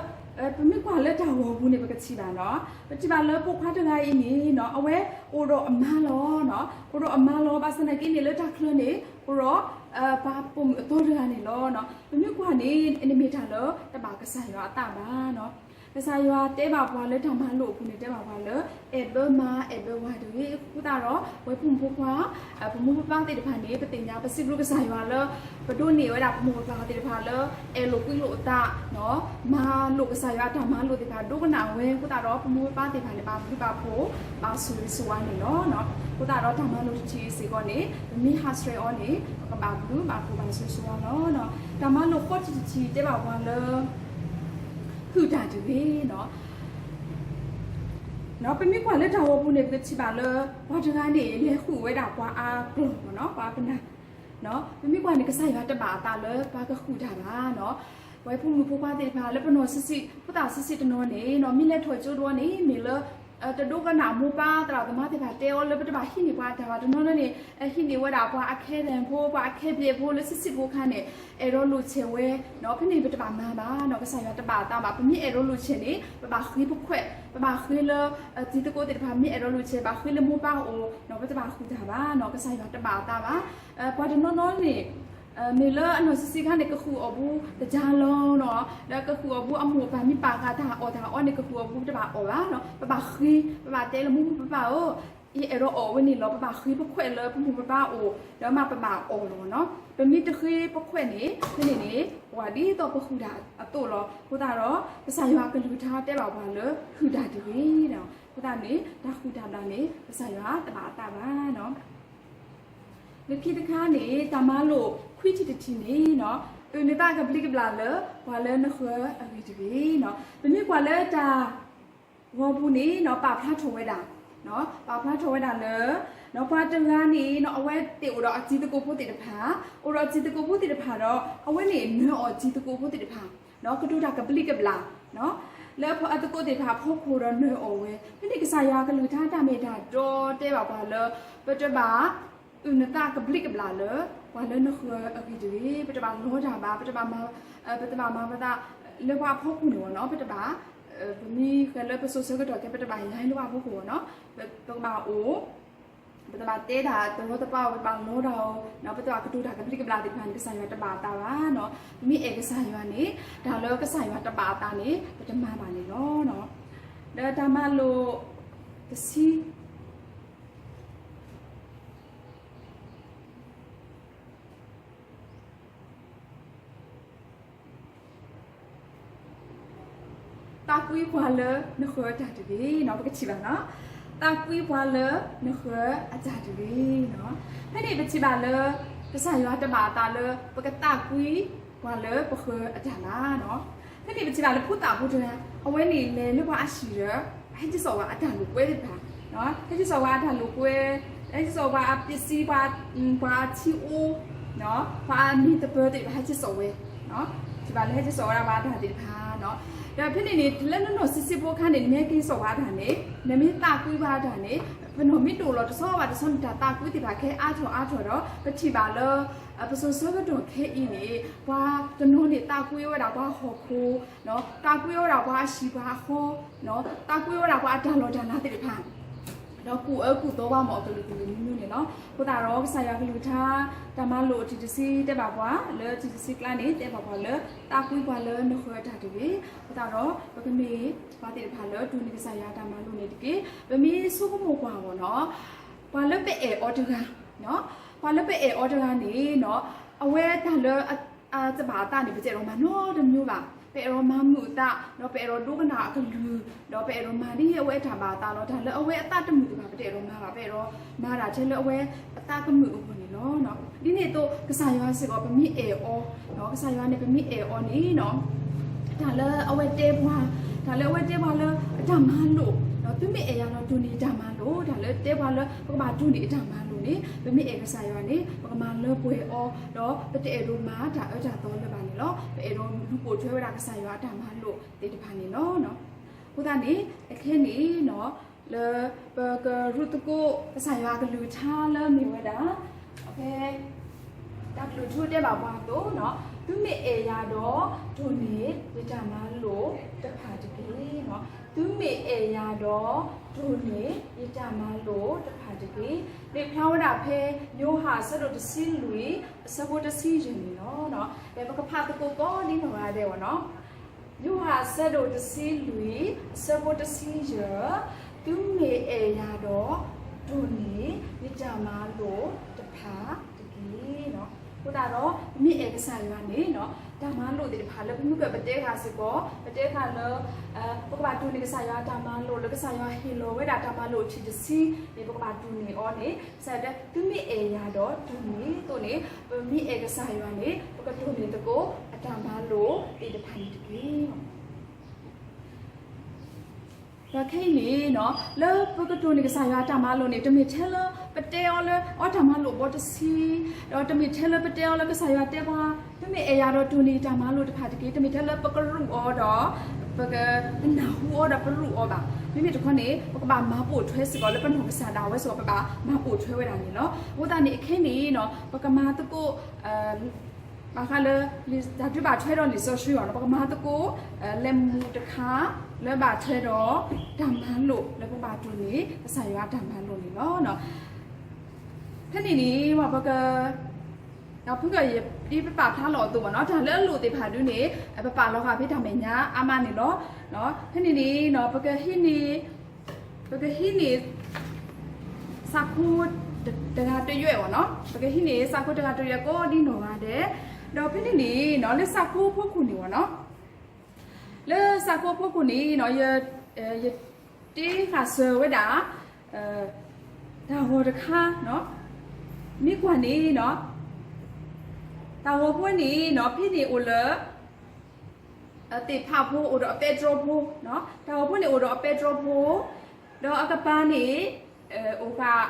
ပမ့ၢ်ကွၢ်လၢတၢ်ဂီၤပူၤန့ၣ် ပကထံၣ်ဘၣ်နီၤ, ပထံၣ်ဘၣ်လၢပိာ်ခွါတဂၤအံၤန့ၣ်နီၤ အဝဲအိၣ်ဒီးအမါလီၤနီၤ, အိၣ်ဒီးအမါလီၤ ဘၣ်ဆၣ်သနာ်က့န့ၣ် လၢတၢ်ချၢန့ၣ် အိၣ်ဒီး ပှၤပိာ်မုၣ်အသီတဂၤန့ၣ်လီၤ. ပမ့ၢ်ကွၢ်န့ၣ် နမ့ၢ်တၢ်လၢတဘၣ်ကစၢ်ယွၤအသးဘၣ်နီၤ. ကစၢ်ယွၤတဲဘၣ်ပှၤလၢတၢ်မၤလိာ်အပူၤန့ၣ် တဲဘၣ်ပှၤလၢ အဲၣ်ဘၢမါ အဲၣ်ဘၢဝၤတဂ့ၤ. အဃိသတးဒီး ပဝဲဖိမုၣ်ဖိခွါ ပမိၢ်ပပၢ်သ့ၣ်တဖၣ်န့ၣ် ပသ့ၣ်ညါ ပစံးဘျုးကစၢ်ယွၤလၢ ပဒိးန့ၢ်ဝဲဒၣ်ပမိၢ်ပပၢ်သ့ၣ်တဖၣ်လၢ အဲၣ်လိာ်ကွံလိာ်အသး မၤလိာ်ကစၢ်ယွၤအတၢ်မၤလိာ်သ့ၣ်တဖၣ် ဒိကနၣ်ဝဲ အဃိသတးဒီး ပမိၢ်ပပၢ်သ့ၣ်တဖၣ်န့ၣ် ဘၣ်ဘျုးဘၣ်ဖှိၣ် ဘၣ်ဆိၣ်ဂ့ၤဆိၣ်ဝါန့ၣ်လီၤ. အဃိသတးဒီးတၢ်မၤလိာ်တထံၣ်စ့ၢ်ကီးန့ၣ် ပမ့ၢ်ဟးဆှဲးအီၤန့ၣ် ပကဘၣ်ဘျုးဘၣ်ဖှိၣ်ဘၣ်ဆိၣ်ဂ့ၤဆိၣ်ဝါလီၤ. တၢ်မၤလိာ်ဃိးထံၣ်တထံၣ်တဲဘၣ်ပှၤလၢ ဟုၣ်တၢ်တဂ့ၤနီၤ. ပမ့ၢ်ကွၢ်လၢတၢ်ဂီၤပူၤန့ၣ် ပကထံၣ်ဘၣ်လၢ ပှၤတဂၤန့ၣ် လဲၤဟုၣ်ဝဲဒၣ်ပှၤအကျီၢ်မ့ၢ်နီၤ ပှၤပနၢ် ပမ့ၢ်ကွၢ်န့ၣ် ကစၢ်ယွၤတဘၣ်အသးလၢပှၤကဟုၣ်တၢ်ဘၣ်နီၤ. ပဝဲဖိမုၣ်ဖိခွါသ့ၣ်တဖၣ် လၢပနီၢ်ဆံးဆံး ဖိသၣ်ဆံးဆံးတနီၤန့ၣ်နီၤ မ့ၢ်လဲၤထီၣ်ကၠိတဝီန့ၣ် မ့ၢ်လၢ တဒိကနၣ်မိၢ်ပၢ်သရၣ်သမါသ့ၣ်တဖၣ်တဲအီၤလၢ ပတဘၣ်ဟံးန့ၢ်ပှၤတၢ်ဘၣ်တနီၤနီၤန့ၣ် ဟံးန့ၢ်ဝဲဒၣ်ပှၤအခဲဒဲးဖိ ပှၤအခဲဘျဲးဖိလၢဆံးဆံးဖိအခါန့ၣ် အဲၣ်ဒိးလိာ်ဆဲးဝဲနီၤ. ဖဲန့ၣ်ပတဘၣ်မၤဘၣ်နီၤ ကစၢ်ယွၤတဘၣ်အသးဘၣ်. ပမ့ၢ်အဲၣ်ဒိးလိာ်ဆဲးန့ၣ် ပဘၣ်ဃ့ပခွဲး ပဘၣ်ဃ့လၢ တံၤသကိးသ့ၣ်တဖၣ် မ့ၢ်အဲၣ်ဒိးလိာ်ဆဲး ဘၣ်ဃ့လၢမိၢ်ပၢ်အအိၣ်နီၤ ပတဘၣ်ဟုၣ်တၢ်ဘၣ်နီၤ ကစၢ်ယွၤတဘၣ်အသးဘၣ်. ပှၤတနီၤနီၤန့ၣ် မ့ၢ်လၢအနီၢ်ဆံးဆံးခါန့ၣ် ကဃုာ်အီၤဘူးတကၢ်လီၤနီၤ, ဒီးကဃုာ်အီၤဘူးအမိၢ်အပၢ်မ့ၢ်ပာ်ဃာ်တၢ်အီၣ်တၢ်အီန့ၣ် ကဃုာ်အီၤဘူး ပတဘၣ်အီၣ်ဘၣ်နီၤ, ပဘၣ်ဃ့, ပဘၣ်တဲလၢ မိၢ်မိၢ်ပၢ်ပၢ်ဧၢ, ယအဲၣ်ဒိးအီၣ်ဝဲန့ၣ်လီၤ, ပဘၣ်ဃ့ပခွဲးလၢပမိၢ်ပပၢ်အအိၣ် ဒီးမ့ၢ်ပဘၣ်အီၣ်လီၤနီၤ. ပမ့ၢ်တဃ့ပခွဲးန့ၣ် ဖဲန့ၣ်န့ၣ် ပှၤဒ်သိးပဃုာ်တၢ်အသိးလီၤ. အဃိသတးဒီး ကစၢ်ယွၤကလုၢ်ကထါတဲဘၣ်ပှၤလၢ ဟုၣ်တၢ်တဂ့ၤနီၤ. အဃိသတးန့ၣ် တၢ်ဃုာ်တၢ်ဘျၣ်န့ၣ် ကစၢ်ယွၤတဘၣ်အသးဘၣ်နီၤ. လၢခံတခါန့ၣ် တၢ်မၤလိာ်ခွံထံၣ်တထံၣ်န့ၣ်နီၤ, အုၣ်နသးကဘျံးကဘျၣ်လၢ ပှၤလၢနဃၢၤအဂ့ၢ်တဂ့ၤနီၤ. ပမ့ၢ်ကွၢ်လၢတၢ်ဂီၤပူၤန့ၣ်နီၤ ပာ်ဖျါထီၣ်ဝဲဒၣ်, ပာ်ဖျါထီၣ်ဝဲဒၣ်လၢ ပှၤတဂၤန့ၣ်နီၤ အဝဲသ့ၣ်အိၣ်ဒီးအတံၤသကိးဖိသ့ၣ်တဖၣ်, အိၣ်ဒီးတံၤသကိးဖိသ့ၣ်တဖၣ်ဒီး အဝဲန့ၣ်နၢၤအီၤတံၤသကိးဖိသ့ၣ်တဖၣ် ကတိၤတၢ်ကဘျံးကဘျၣ် လၢအသကိးသ့ၣ်တဖၣ်အဖီခိၣ်ဒီးနၢၤအီၤဝဲ, ဖဲန့ၣ်ကစၢ်ယွၤကလုၢ်ကထါတၢ်မ့ၢ်တၢ်တီတဲဘၣ်ပှၤလၢ ပတဘၣ်အုၣ်နသးကဘျံးကဘျၣ်လၢ ပှၤလၢနဃၢၤအဂ့ၢ်တဂ့ၤ, ပတဘၣ်လီတၢ်ဘၣ်, ပတဘၣ်မၤ, ပတဘၣ်မၤပသးလၢပှၤအဖီခိၣ်န့ၣ်ဝဲနီၤ, ပတဘၣ်, ပမ့ၢ်ဃဲၤလၢပစိၤဆၢကတီၢ်ခဲ ပတဘၣ်ယါလၢပှၤအဖီခိၣ်ဝဲနီၤ, ပကဘၣ်အိၣ် ပတဘၣ်တဲတၢ်တရီတပါအီၤ, ပတဘၣ်လီတၢ်အီၤ, ပတဘၣ်ကတိၤတၢ်ကဘျံးကဘျၣ်သ့ၣ်တဖၣ်န့ၣ် ကစၢ်ယွၤတဘၣ်အသးဘၣ်နီၤ. ပမ့ၢ်အဲၣ်ကစၢ်ယွၤန့ၣ် တၢ်လၢကစၢ်ယွၤတဘၣ်အသးန့ၣ် ပတမၤဘၣ်န့ၣ်လီၤ. ဒီးတၢ်မၤလိာ်တဆံ သးကွံပှၤလၢနဃၢၤအတၢ်တဂ့ၤနီၤ, ပကထံၣ်ဘၣ်နီၤ, သးကွံပှၤလၢနဃၢၤအတၢ်တဂ့ၤနီၤ. ဖဲန့ၣ်ပထံၣ်ဘၣ်လၢ ကစၢ်ယွၤတဘၣ်အသးလၢ ပကသးကွံပှၤလၢပဃၢၤအတၢ်ဘၣ်နီၤ. ဖဲန့ၣ်ပထံၣ်ဘၣ်လၢဖိသၣ်ဖိတဂၤ အဝဲန့ၣ်လဲၤလၢပှၤအဟံၣ်ဒီး ဟဲက့ၤစိာ်ပှၤအတၢ်လိာ်ကွဲသ့ၣ်တဖၣ်, ဟဲက့ၤစိာ်ပှၤအတၢ်လိာ်ကွဲ, ဟဲက့ၤစိာ်ပှၤအပစံး, ပှၤအထံအိၣ်, ပှၤအမံၤသပၢၤသ့ၣ်တဖၣ် ဟဲက့ၤစိာ်ဝဲ, ထံၣ်ဘၣ်လၢဟဲက့ၤစိာ်ဝဲဒၣ်ပှၤအတၢ်သ့ၣ်တဖၣ်, ဒီးဖဲန့ၣ်န့ၣ် လၢနနီၢ်ဆံးဆံးဖိအခါန့ၣ် နမ့ၢ်ဟဲက့ၤစိာ်ပှၤအတၢ်န့ၣ် နမ့ၢ်သးကွံပှၤအတၢ်န့ၣ် ပနီၢ်မ့ၢ်တအိၣ်လီၤတဆီဘၣ်တဆီန့ၣ် တၢ်သးကွံသ့ၣ်တဖၣ်ခဲအါထီၣ်အါထီၣ်ဒီး ပထံၣ်ဘၣ်လၢ ပစိၤဆၢကတီၢ်ခဲအံၤန့ၣ် ပှၤတနီၤန့ၣ်သးကွံဝဲဒၣ်ပှၤဟီၣ်ခိၣ်, သးကွံဝဲဒၣ်ပှၤအဟံၣ်ပှၤအဃီ, သးကွံဝဲဒၣ်ပှၤအတၢ်လီၢ်တၢ်လၤသ့ၣ်တဖၣ်, ဒီးကူၣ်အၢကူၣ်သီပှၤမ့ၢ်အကလုာ်ကလုာ်မံၤမံၤန့ၣ်လီၤ. အဃိသတးဒီး ကစၢ်ယွၤကလုၢ်ကထါ တၢ်မၤလိာ်အထံၣ်တဆံတဲဘၣ်ပှၤ လၢထံၣ်တဆံကျါန့ၣ် တဲဘၣ်ပှၤလၢ သးကွံပှၤလၢနဃၢၤအတၢ်တဂ့ၤ. အဃိသတးဒီး ပကမ့ၢ်ပှၤသ့ၣ်တဖၣ်လၢ တိၢ်န့ၢ်ကစၢ်ယွၤအတၢ်မၤလိာ်န့ၣ်တက့ၢ်. ပမ့ၢ်ဆိကမိၣ်ကွၢ်အီၤနီၤ ပှၤလၢပအဲၣ်အီၤတဂၤ, ပှၤလၢပအဲၣ်အီၤတဂၤန့ၣ်နီၤ အဝဲတၢ်လၢ အတဘၣ်အသးန့ၣ် ပတအဲၣ်ဒိးမၤနီတမံၤဘၣ်. ပအဲၣ်ဒိးမၤမုာ်အသး, ဒီးပအဲၣ်ဒိးဒိကနၣ်အကလုၢ်, ဒီးပအဲၣ်ဒိးမၤဒ်အဝဲအတၢ်ဘၣ်အသးလီၤ. တၢ်လၢအဝဲအသးတမုာ်တဖၣ် ပတအဲၣ်ဒိးမၤဘၣ်, ပအဲၣ်ဒိးမၤတၢ်ထဲလၢအဝဲအသးကမုာ်အဂီၢ်န့ၣ်လီၤ. ဒ်န့ၣ်အသိး ကစၢ်ယွၤစ့ၢ်ကီး ပမ့ၢ်အဲၣ်အီၤ, ကစၢ်ယွၤန့ၣ် ပမ့ၢ်အဲၣ်အီၤန့ၣ်နီၤ တၢ်လၢအဝဲတဲပှၤ, တၢ်လၢအဝဲတဲပှၤလၢအတၢ်မၤလိာ်, သုမ့ၢ်အဲၣ်ယၤဒီးတိၢ်န့ၢ်တၢ်မၤလိာ်, တၢ်လၢတဲပှၤလၢပကဘၣ်တိၢ်န့ၢ်အတၢ်မၤလိာ်န့ၣ် ပမ့ၢ်အဲၣ်ကစၢ်ယွၤန့ၣ် ပကမၤလၢပှဲၤအီၤ, ဒီးပတအဲၣ်ဒိးမၤတၢ်အၢတၢ်သီလၢၤဘၣ်န့ၣ်လီၤ. ပအဲၣ်ဒိးလူၤပိာ်ထွဲဝဲဒၣ်ကစၢ်ယွၤအတၢ်မၤလိာ်သ့ၣ်တဖၣ်န့ၣ်လီၤ. အဃိသတးန့ၣ် အခဲန့ၣ်နီၤ လၢပကရူၢ်သကိးကစၢ်ယွၤအကလုၢ်ကထါလၢမ့ၢ်ဝဲဒၣ် ဖဲ တၢ်ကလုၢ်ထူတဲဘၣ်ပှၤအသိးနီၤ, သုမ့ၢ်အဲၣ်ယၤဒီး တိၢ်န့ၢ်ယတၢ်မၤလိာ်တဖၣ်တက့ၢ်. သုမ့ၢ်အဲၣ်ယၤဒီး တိၢ်န့ၢ်ယတၢ်မၤလိာ်တဖၣ်တက့ၢ်. မ့ၢ်ဖျါဝဲဒၣ်ဖဲ ယိၤဟၣ်အဆၢဒိၣ်တဆံလွံၢ် အဆၢဖိတဆံယဲၢ်န့ၣ်လီၤ. ပကဖးသကိးကိးဒ်နီၢ်ဂၤဒဲးအဂီၢ်နီၤ. ယိၤဟၣ်အဆၢဒိၣ်တဆံလွံၢ် အဆၢဖိတဆံယဲၢ်, သုမ့ၢ်အဲၣ်ယၤဒီး တိၢ်န့ၢ်ယတၢ်မၤလိာ်တဖၣ်တက့ၢ်. အဃိသတးဒီး ပမ့ၢ်အဲၣ်ကစၢ်ယွၤန့ၣ်နီၤ တၢ်မၤလိာ်သ့ၣ်တဖၣ်လၢပမ့ၢ်ကပတဲဃာ်စ့ၢ်ကီး ပတဲဃာ်လၢ ပကဘၣ်တိၢ်န့ၢ်ကစၢ်ယွၤအတၢ်မၤလိာ် လၢကစၢ်ယွၤဟ့ၣ်လီၤဝဲဒၣ်တၢ်မၤလိာ်ထံၣ်တဆံန့ၣ် ပကဘၣ်တိၢ်န့ၢ်အီၤန့ၣ် ကစၢ်ယွၤတဲ သုမ့ၢ်အဲၣ်ယၤဒီးတိၢ်န့ၢ်အသိးန့ၣ် ပမ့ၢ်အဲၣ်ကစၢ်ယွၤန့ၣ် ပကတိၢ်န့ၢ်သကိးအတၢ်မၤလိာ်သ့ၣ်တဖၣ်န့ၣ်တက့ၢ်. ဒီးခဲအံၤန့ၣ်နီၤ လၢပကတိၢ်န့ၢ်ကစၢ်ယွၤအတၢ်မၤလိာ်န့ၣ် တမ့ၢ်ထဲလၢပတဲအီၤလၢအတၢ်မၤလိာ်ဘီတဆံ, ဒီးတမ့ၢ်ထဲလၢပတဲအီၤလၢကစၢ်ယွၤတဲပှၤ သုမ့ၢ်အဲၣ်ယၤဒီးတိၢ်န့ၢ်တၢ်မၤလိာ်တဖၣ်တက့ၢ်, တမ့ၢ်ထဲလၢပကရူးအီၤဒီး ပကနၢ်ဟူအီၤဒီးပရူးအီၤဘၣ်. မ့မ့ၢ်တခီန့ၣ် ပကဘၣ်မၤပိာ်ထွဲစ့ၢ်ကီးလၢပနီၢ်ကစၢ်ဒၣ်ဝဲစ့ၢ်ကီး ပဘၣ်မၤပိာ်ထွဲဝဲဒၣ်န့ၣ်လီၤ. အဃိသတးန့ၣ် အခဲအံၤန့ၣ်နီၤ ပကမၤသကိး ဘၣ်ဃးလၢ တၢ်ဒုးဘၣ်ထွဲဒီးလံာ်စီဆှံအီၤနီၤ ပကမၤသကိး လၢမူတခါ လၢဘၣ်ထွဲဒီး တၢ်မၤလိာ်လၢပကဘၣ်တိၢ်န့ၢ် ကစၢ်ယွၤအတၢ်မၤလိာ်န့ၣ်လီၤ. ဖဲန့ၣ်န့ၣ် ပက ဖုက ဒ်ပပာ်ဖျါလီၤအသိးမ့ၢ်နီၤ, တၢ်လၢအလိၣ်သ့ၣ်တဖၣ်ဒုန့ၣ် ပပာ်လီၤဃာ်ဖဲတၢ်မဲာ်ညါအါမးန့ၣ်လီၤ. ဖဲန့ၣ်န့ၣ်နီၤ ပကဟံးန့ၢ် ပကဟံးန့ၢ် စးခိ တဂၤတယွဲၢ်မ့ၢ်နီၤ, ပကဟံးန့ၢ်စးခိတဂၤတယွဲၢ်ကိးဒ်နီၢ်ဂၤဒဲး, ဒီးဖဲန့ၣ်န့ၣ်နီၤ လၢစးခိအဖီခိၣ်န့ၣ်မ့ၢ်နီၤ, လၢစးခိအဖီခိၣ်န့ၣ်နီၤ ယ ယတ့ဃာ်စၢၤဝဲဒၣ် တၢ်ဂီၤတခါနီၤ, မ့ၢ်ကွၢ်န့ၣ်နီၤ တၢ်ဂီၤဖိန့ၣ်နီၤ ဖဲန့ၣ်အိၣ်လၢ သ့ၣ်ဖးဖိအိၣ်ဒီးအပဲတြီဖိ, တၢ်ဂီၤဖိန့ၣ်အိၣ်ဒီးအပဲတြီဖိ, ဒီးအကပၤန့ၣ် အိၣ်ဃာ်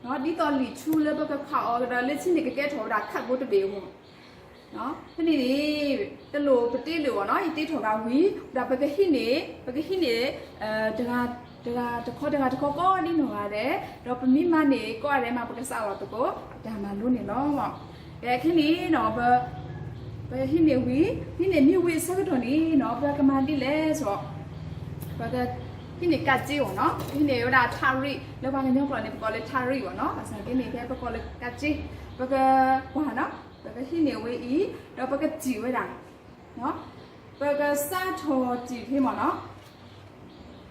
ဒ်သိးလံာ်ဆူလၢပကခးအီၤကဒီး လၢဆံန့ၣ်ကကဲထီၣ်ဝဲဒၣ်ခးဘိတဘ့ၣ်အဂီၢ်, ဖဲန့ၣ်န့ၣ် တလိၣ်ပတ့လၢာ်ဘၣ်နီၤ, ယတ့ထီၣ်ဃာ်ဝံၤ ဒီးပကဟံးန့ၢ် ပကဟံးန့ၢ် တဂၤတခီတဂၤတခီကိးဒ်နီၢ်ဂၤဒဲး, ဒီးပမ့ၢ်မၤန့ၢ်ကိးဂၤဒဲးမး ပကစးလီၤသကိး တၢ်မၤလိန့ၣ်လီၤ. ကဲခဲန့ၣ်နီၤ ပဟံးန့ၢ်ဝံၤ ဟံးန့ၢ်မ့ၢ်ဝံၤအဆၢကတီၢ်န့ၣ်နီၤ ပကမၤဒ်လဲၣ်စီၤ, ပကဟံးန့ၢ်ကးက့အီၤနီၤ, ပဟံးန့ၢ်ဝဲဒၣ်ထးရံၣ် လၢပှၤကညီကျိာ်န့ၣ် ပကိးလၢထးရံၣ်အီၤနီၤ, ဘၣ်ဆၣ်က့န့ၣ် ဖဲပကိးလၢကးက့, ပကကွၢ်နီၤ, ပကဟံးန့ၢ်ဝဲအံၤ ဒီးပကစံၣ်ဝဲဒၣ် ပကစးထီၣ်စံၣ်ဖဲမ့ၢ်နီၤ,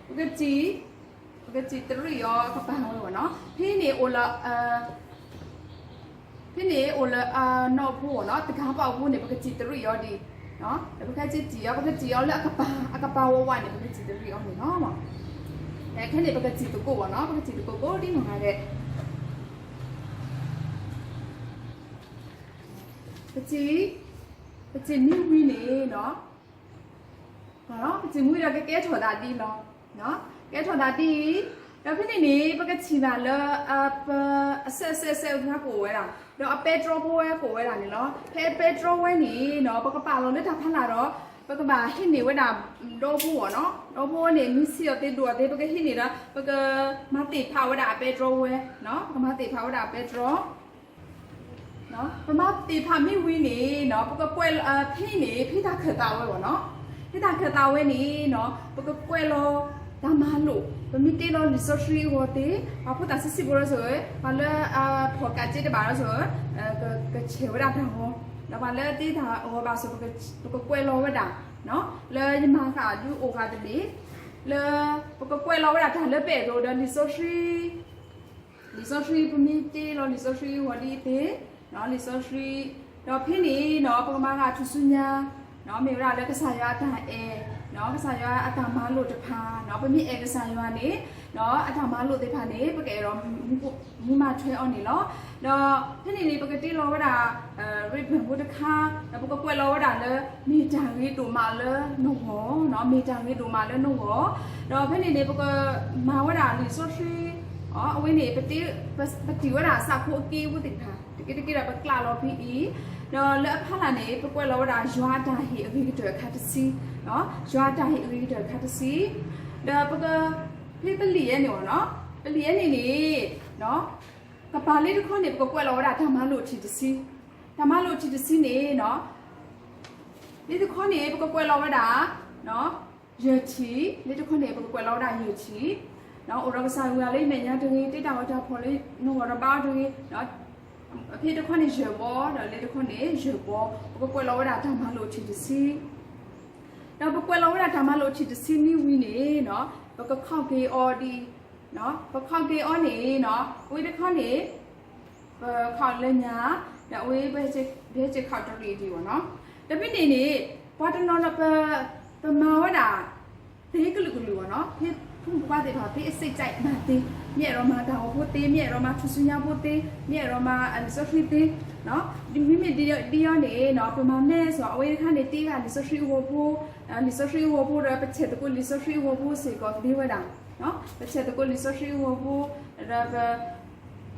ပကစံၣ်, ပကစံၣ်တရံၣ်အီၤ အကပၤဝဲမ့ၢ်နီၤ, ဖဲန့ၣ်အိၣ်လၢ ဖဲန့ၣ်အိၣ်လၢအနီၢ်ဖိမ့ၢ်နီၤ, တဂၤပာ်အိၣ်ဖိန့ၣ် ပကစံၣ်တရံၣ်အီၤဒံး, ဒီးပကစံၣ်အီၤ ပကစံၣ်အီၤလၢအကပၤ အကပၤဝဲဝဲန့ၣ် ပကစံၣ်တရံၣ်အီၤန့ၣ်လီၤ. ခဲန့ၣ်ပကစံၣ်သကိးမ့ၢ်နီၤ, ပကစံၣ်သကိးကိးဒ်နီၢ်ဂၤဒဲး ပစံၣ်, ပစံၣ်မ့ၢ်ဝံၤန့ၣ်နီၤ, ပစံၣ်မ့ၢ်ဝံၤဒီးကကဲထီၣ်သးဒ်လီၤ, ကဲထီၣ်သးဒ်အံၤ, ဒီးဖဲန့ၣ်န့ၣ် ပကထံၣ်ဘၣ်လၢ ပအဆဲးဆဲးဆဲးဝဲတခါကအိၣ်ဝဲဒၣ်, ဒီးအပဲတြီဖိဝဲကအိၣ်ဝဲဒၣ်န့ၣ်လီၤ. ဖဲအပဲတြီဝဲန့ၣ်နီၤ ပကပာ်လီၤလၢတၢ်ဖးလာ်ဒီး ပကဘၣ်ဟံးန့ၢ်ဝဲဒၣ်ဒီဖိမ့ၢ်နီၤ, ဒီဖိဝဲန့ၣ် မ့ၢ်ဆံးအီၤသ့ဒိၣ်အီၤသ့ ပကဟံးန့ၢ်ဒီး ပကမၤသ့ၣ်ဖးဝဲဒၣ်အပဲတြီဝဲ, ပကမၤသ့ၣ်ဖးဝဲဒၣ်အပဲတြီ ပမၤသ့ၣ်ဖးမ့ၢ်ဝံၤန့ၣ်နီၤ ပကကွဲးလီၤ ဖဲန့ၣ် ဖဲတၢ်ခၢၣ်သးဝဲမ့ၢ်နီၤ, ဖဲတၢ်ခၢၣ်သးဝဲန့ၣ်နီၤ ပကကွဲးလီၤတၢ်မၤလိာ်, ပမ့ၢ်တ့လီၤလံာ်စီဆှံအဂီၢ်သ့, ပှၤဖိသၣ်ဆံးဆံးဖိဒီးဆိၣ်ဧၢ, ပှၤလၢအဖီၣ်ကးက့တဘၣ်ဒီးဆိၣ်ဧၢ, ကဆဲးဝဲဒၣ်တၢ်ဂီၤ, ဒီးပှၤလၢတ့တၢ်ဂီၤဘၣ်ဆိၣ် ပကကွဲးလီၤဝဲဒၣ်, လၢယမၤဃာ်ဒုးအိၣ်ဃာ်တဘ့ၣ်, လၢ ပကကွဲးလီၤဝဲဒၣ်တၢ်လၢပဲၣ်ဒိဒီးလံာ်စီဆှံ လံာ်စီဆှံ ပမ့ၢ်တ့လီၤလံာ်စီဆှံအဂီၢ်ဒ်အံၤသ့, လံာ်စီဆှံ, ဒီးဖဲန့ၣ်နီၤ ပကမၤဃာ်ထူၣ်စုညါ, မ့ၢ်ဝဲဒၣ်လၢကစၢ်ယွၤအတၢ်အဲၣ်, ကစၢ်ယွၤအတၢ်မၤလိာ်တဖၣ်, ပမ့ၢ်အဲၣ်ကစၢ်ယွၤန့ၣ်, အတၢ်မၤလိာ်သ့ၣ်တဖၣ်န့ၣ် ပကအဲၣ်ဒိးမူမၤထွဲအီၤန့ၣ်လီၤ. ဒီးဖဲန့ၣ်န့ၣ် ပကတ့လီၤဝဲဒၣ် ribbon ဖိတခါ, ဒီးပကကွဲးလီၤဝဲဒၣ်လၢ မ့ၢ်တၢ်ဂ့ၤဒိၣ်မးလၢနဂီၢ်, မ့ၢ်တၢ်ဂ့ၤဒိၣ်မးလၢနဂီၢ်, ဒီးဖဲန့ၣ်န့ၣ် ပကမၤဝဲဒၣ်လံာ်စီဆှံ, အဝဲန့ၣ် ပတ့ၢ်ဝဲဒၣ်စးခိအက့ဖိသ့ၣ်တဖၣ် တက့ၢ်တက့ၢ်ဒီးပကျးလီၤဖဲအံၤ, ဒီးလၢအဖီလာ်န့ၣ် ပကွဲးလီၤဝဲဒၣ်ယွၤအတၢ်ဟ့ၣ်အဂ့ၤကတၢၢ်အခါတဆံ, ယွၤအတၢ်ဟ့ၣ်အဂ့ၤကတၢၢ်အခါတဆံ, ဒီးပက ဖဲပလံာ်အဲန့ၣ်မ့ၢ်နီၤ, ပလံာ်အဲန့ၣ်န့ၣ် ကပၤလၢတခီန့ၣ် ပကကွဲးလီၤဝဲဒၣ်တၢ်မၤလိာ်ထံၣ်တဆံ, တၢ်မၤလိာ်ထံၣ်တဆံန့ၣ်နီၤ, လၢတခီန့ၣ် ပကကွဲးလီၤဝဲဒၣ် ယဲၢ်ထံၣ်, လၢတခီန့ၣ် ပကကွဲးလီၤဝဲဒၣ်ယဲၢ်ထံၣ်, အိၣ်ဒီးကစၢ်ယွၤလၢယမဲာ်ညါတဂ့ၤ, တ့တၢ်ဂီၤတၢ်ဖီၣ်လၢနဂီၢ်ဒီးဘါအီၤတဂ့ၤ, ဖဲတခီန့ၣ်ယဲၢ်ဘီ, ဒီးလၢတခီန့ၣ်ယဲၢ်ဘီ, ပကကွဲးလီၤဝဲဒၣ်တၢ်မၤလိာ်ထံၣ်တဆံ ဒီးပကွဲးလီၤဝဲဒၣ်တၢ်မၤလိာ်ထံၣ်တဆံမ့ၢ်ဝံၤန့ၣ်နီၤ, ပကခီက့ၤအီၤဒ်အံၤ, ပခီက့ၤအီၤန့ၣ်နီၤ, အဝဲတခီန့ၣ် ပခီလၢညါ, ဒီးအဝဲ ပဟဲက့ၤခီတရံးဒံးဘၣ်နီၤ. ဒီးဖဲန့ၣ်န့ၣ် ပှၤတနီၤနီၤ ပမၤဝဲဒၣ် သ့ကလုာ်ကလုာ်ဘၣ်နီၤ, ဖဲဖိမုၣ်ဖိခွါသ့ၣ်တဖၣ် ဖဲအစိတ်ကြိုက်မၤသ့, မ့ၢ်အဲၣ်ဒိးမၤတၢ်ဂီၤဖိသ့, မ့ၢ်အဲၣ်ဒိးမၤထူၣ်စုညါဖိသ့, မ့ၢ်အဲၣ်ဒိးမၤလံာ်စီဆှံသ့, မ့မ့ၢ်ဒ်အံၤန့ၣ်နီၤ ပမၤမဲာ်စီၤ အဝဲတခါန့ၣ် တ့ဂၤလံာ်စီဆှံအဂီၤဖိ, လံာ်စီဆှံအဂီၤဖိဒီး ပဆဲးသကိးလံာ်စီဆှံအဂီၤဖိစ့ၢ်ကီးသ့ဝဲဒၣ်, ပဆဲးသကိးလံာ်စီဆှံအဂီၤဖိ, ဒီး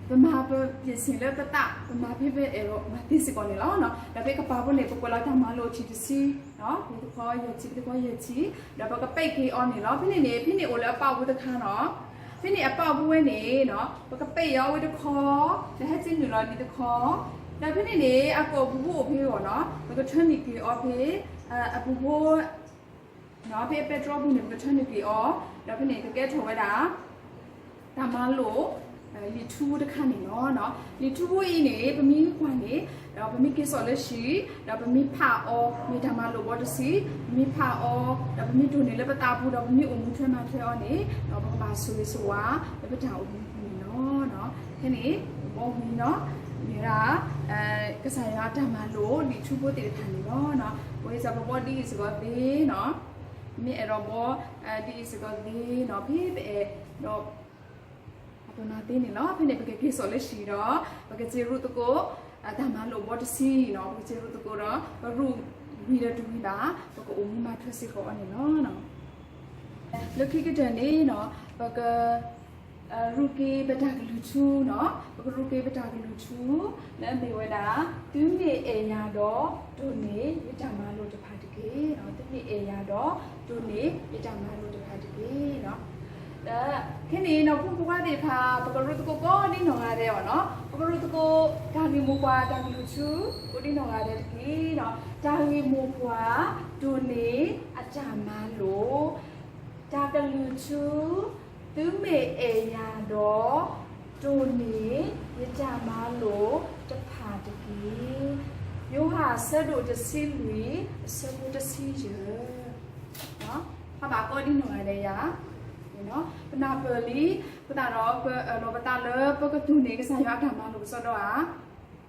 ပမၤပပျ့ၤစ့ၣ်လၢပသး ပမၤဖဲပအဲၣ်ဒိးမၤသ့စ့ၢ်ကီးန့ၣ်လီၤ. ဒီးဖဲကပၤဖိန့ၣ် ပကွဲးလီၤတၢ်မၤလိာ်ထံၣ်တဆံ, ဖဲတခီယဲၢ်ထံၣ် ဖဲတခီယဲၢ်ထံၣ်, ဒီးပကပဲာ်က့ၤအီၤန့ၣ်လီၤ. ဖဲန့ၣ်န့ၣ် ဖဲန့ၣ်အိၣ်လၢအပာ်အူတခါနီၤ, ဖဲန့ၣ်အပာ်အူဝဲန့ၣ်နီၤ ပကပဲာ်အီၤဝဲတခီ, ဒီးဟဲစ့နုာ်လီၤဒံးတခီ, ဒီးဖဲန့ၣ်န့ၣ် အကိာ်ပူၤဖိအိၣ်ဖဲအီၤနီၤ ပကထၢနုာ်က့ၤအီၤဖဲ အပူၤဖိ ဖဲပဲတြီပူၤန့ၣ် ပကထၢနုာ်က့ၤအီၤ, ဒီးဖဲန့ၣ်ကကဲထီၣ်ဝဲဒၣ် တၢ်မၤလိာ် လံာ်ထူဖိတခါန့ၣ်လီၤ. လံာ်ထူဖိအံၤန့ၣ် ပမ့ၢ်ကွၢ်န့ၣ် ဒီးပမ့ၢ်က့ၤစိာ်လၢဟံၣ် ဒီးပမ့ၢ်ဖးအီၤ မ့ၢ်တၢ်မၤလိာ်ဘီတဆံ, ပမ့ၢ်ဖးအီၤ ဒီးပမ့ၢ်တိၢ်န့ၢ်လၢပသးပူၤ ဒီးပမ့ၢ်အိၣ်မူထွဲမၤထွဲအီၤန့ၣ် ဒီးပကဘၣ်ဆိၣ်ဂ့ၤဆိၣ်ဝါ လၢပတၢ်အိၣ်မူပူၤန့ၣ်လီၤ. ခဲန့ၣ် ဘီဝံၤနီၤ မ့ၢ်ဝဲဒၣ် ကစၢ်ယွၤအတၢ်မၤလိာ် လံာ်ထူဖိသ့ၣ်တဖၣ်န့ၣ်လီၤ. ပဝဲစ့ၢ်ကီးပဘီဒ်အံၤစ့ၢ်ကီးသ့နီၤ မ့ၢ်အဲၣ်ဒိးဘီ ဒ်အံၤစ့ၢ်ကီးသ့နီၤ ဖဲပအဲၣ်ဒိး အပမၤသ့န့ၣ်လီၤ. ဖဲန့ၣ် ပကက့ၤစိာ်လၢဟံၣ်ဒီး ပကစ့ရူးသကိး တၢ်မၤလိာ်ဘီတဆံနီၤ ပကစ့ရူးသကိးဒီး ပရူးဝံၤဒီးတဝံၤဘၣ် ပကအိၣ်မူမၤထွဲစ့ၢ်ကီးအီၤန့ၣ်လီၤ. လၢခံကတၢၢ်န့ၣ်နီၤ ပက ရူးက့ၤပတၢ်ကလုၢ်ထူနီၤ ပကရူးက့ၤပတၢ်ကလုၢ်ထူ လၢအမ့ၢ်ဝဲဒၣ် သုမ့ၢ်အဲၣ်ယၤဒီး တိၢ်န့ၢ်ယတၢ်မၤလိာ်တဖၣ်တက့ၢ်. သုမ့ၢ်အဲၣ်ယၤဒီး တိၢ်န့ၢ်ယတၢ်မၤလိာ်တဖၣ်တက့ၢ်. ဒီးခဲန့ၣ်နီၤ ဖိမုၣ်ဖိခွါသ့ၣ်တဖၣ် ပကရူးသကိးကိးဒ်နီၢ်ဂၤဒဲးအီၤနီၤ ပကရူးသကိး တၢ်ဂ့ၢ်မိၢ်ပှၢ်တၢ်ကလုၢ်ထူ ကိးဒ်နီၢ်ဂၤဒဲးတက့ၢ်. တၢ်ဂ့ၢ်မိၢ်ပှၢ် တိၢ်န့ၢ်အတၢ်မၤလိာ် တၢ်ကလုၢ်ထူ သုမ့ၢ်အဲၣ်ယၤဒီး တိၢ်န့ၢ်ယတၢ်မၤလိာ်တဖၣ်တက့ၢ်. ယိၤဟၣ်အဆၢဒိၣ်တဆံလွံၢ် အဆၢဖိတဆံယဲၢ် ဖးဘၣ်ကိးဒ်နီၢ်ဂၤဒဲးယၤ ပနၢ်ပၢၢ်လံ အဃိသတးဒီး ပအၢၣ်လီၤပသးလၢပကတိၢ်န့ၢ်ကစၢ်ယွၤအတၢ်မၤလိာ်ကစီဒီဧါ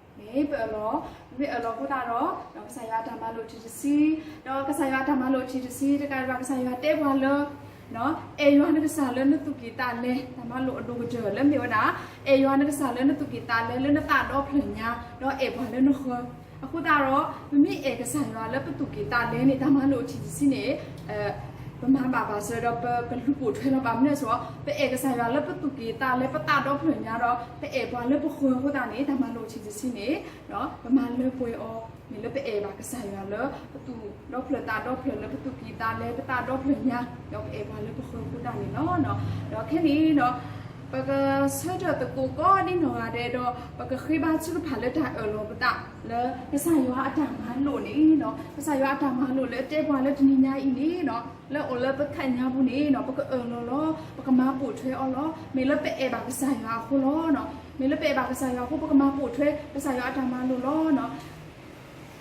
မ့ၢ်ပအၢၣ်လီၤ, မ့ၢ်အၢၣ်လီၤအဃိသတးဒီး ကစၢ်ယွၤအတၢ်မၤလိာ်ထံၣ်တဆံ, ဒီးကစၢ်ယွၤအတၢ်မၤလိာ်ထံၣ်တဆံ တကးဒံးဘၣ် ကစၢ်ယွၤတဲပှၤလၢ အဲၣ်ယွၤနကစၢ်လၢနသူၣ်ကံၢ်သးလဲ, တၢ်မၤလိာ်အဒိၣ်ကတၢၢ်လၢမ့ၢ်ဝဲဒၣ် အဲၣ်ယွၤနကစၢ်လၢနသူၣ်ကံၢ်သးလဲ လၢနသးဒီဖျၢၣ်ညါ, ဒီးအဲၣ်ပှၤလၢနဃၢၤ, အဃိသတးဒီး ပမ့ၢ်အဲၣ်ကစၢ်ယွၤလၢပသူၣ်ကံၢ်သးလဲန့ၣ် တၢ်မၤလိာ်ထံၣ်တဆံန့ၣ် ပမၤဘၣ်ဘၣ်ဆၢဒီး ပကလူၤပိာ်ထွဲလီၤ. ဘၣ်မနုၤအဃိ ပအဲၣ်ကစၢ်ယွၤလၢပသူၣ်ကံၢ်သးလဲ ပသးဒီဖျၢၣ်ညါဒီး ပအဲၣ်ပှၤလၢပဃၢၤအဃိသတးန့ၣ် တၢ်မၤလိာ်ထံၣ်တဆံန့ၣ် ပမၤလၢပှဲၤအီၤ မ့ၢ်လၢပအဲၣ်ဘၣ်ကစၢ်ယွၤလၢပသူၣ်ဒီဖျၢၣ်သးဒီဖျၢၣ် လၢပသူၣ်ကံၢ်သးလဲ ပသးဒီဖျၢၣ်ညါ ဒီးပအဲၣ်ပှၤလၢပဃၢၤအဃိသတးန့ၣ်လီၤ. ဒီးခဲန့ၣ်ဒီး ပကဆၢထၢၣ်သကိးကိးဒ်နီၢ်ဂၤဒဲးဒီး ပကဃ့ဘါထုကဖၣ်လၢတၢ်အၢၣ်လီၤပသး လၢကစၢ်ယွၤအတၢ်မၤလိာ်န့ၣ်ဒီး ကစၢ်ယွၤအတၢ်မၤလိာ်လၢအတဲပှၤလၢတနံၤညါအံၤန့ၣ်ဒီး လၢအိၣ်လၢပခါညါပူၤန့ၣ်ဒီး ပကအၢၣ်လီၤလီၤ ပကမၤပိာ်ထွဲအီၤလီၤ. မ့ၢ်လၢပအဲၣ်ဘၣ်ကစၢ်ယွၤအဃိလီၤ. မ့ၢ်လၢပအဲၣ်ဘၣ်ကစၢ်ယွၤအဃိ ပကမၤပိာ်ထွဲကစၢ်ယွၤအတၢ်မၤလိာ်လီၤ.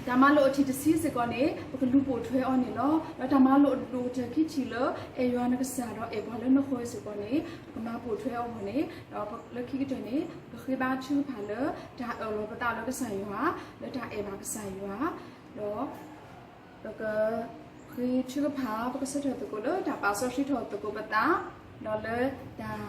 တၢ်မၤလိာ်အထံၣ်တဆံစ့ၢ်ကီးန့ၣ် ပကလူၤပိာ်ထွဲအီၤန့ၣ်လီၤ. ဒီးတၢ်မၤလိာ်အဒိၣ်ကတၢၢ်ခံထံၣ်လၢ အဲၣ်ယွၤနကစၢ်ဒီးအဲၣ်ပှၤလၢနဃၢၤစ့ၢ်ကီးန့ၣ် ပကမၤပိာ်ထွဲအီၤန့ၣ် ဒီးလၢခံကတၢၢ်န့ၣ် ပကဃ့ဘါထုကဖၣ်လၢ တၢ်အၢၣ်လီၤပသးလၢကစၢ်ယွၤ လၢတၢ်အဲၣ်ဘၣ်ကစၢ်ယွၤ ဒီး ပကဃ့ထုကဖၣ် ပကဆၢထၢၣ်သကိးလၢတၢ်ပာ်စီဆှံထီၣ်သကိးပသး ဒီးလၢတၢ်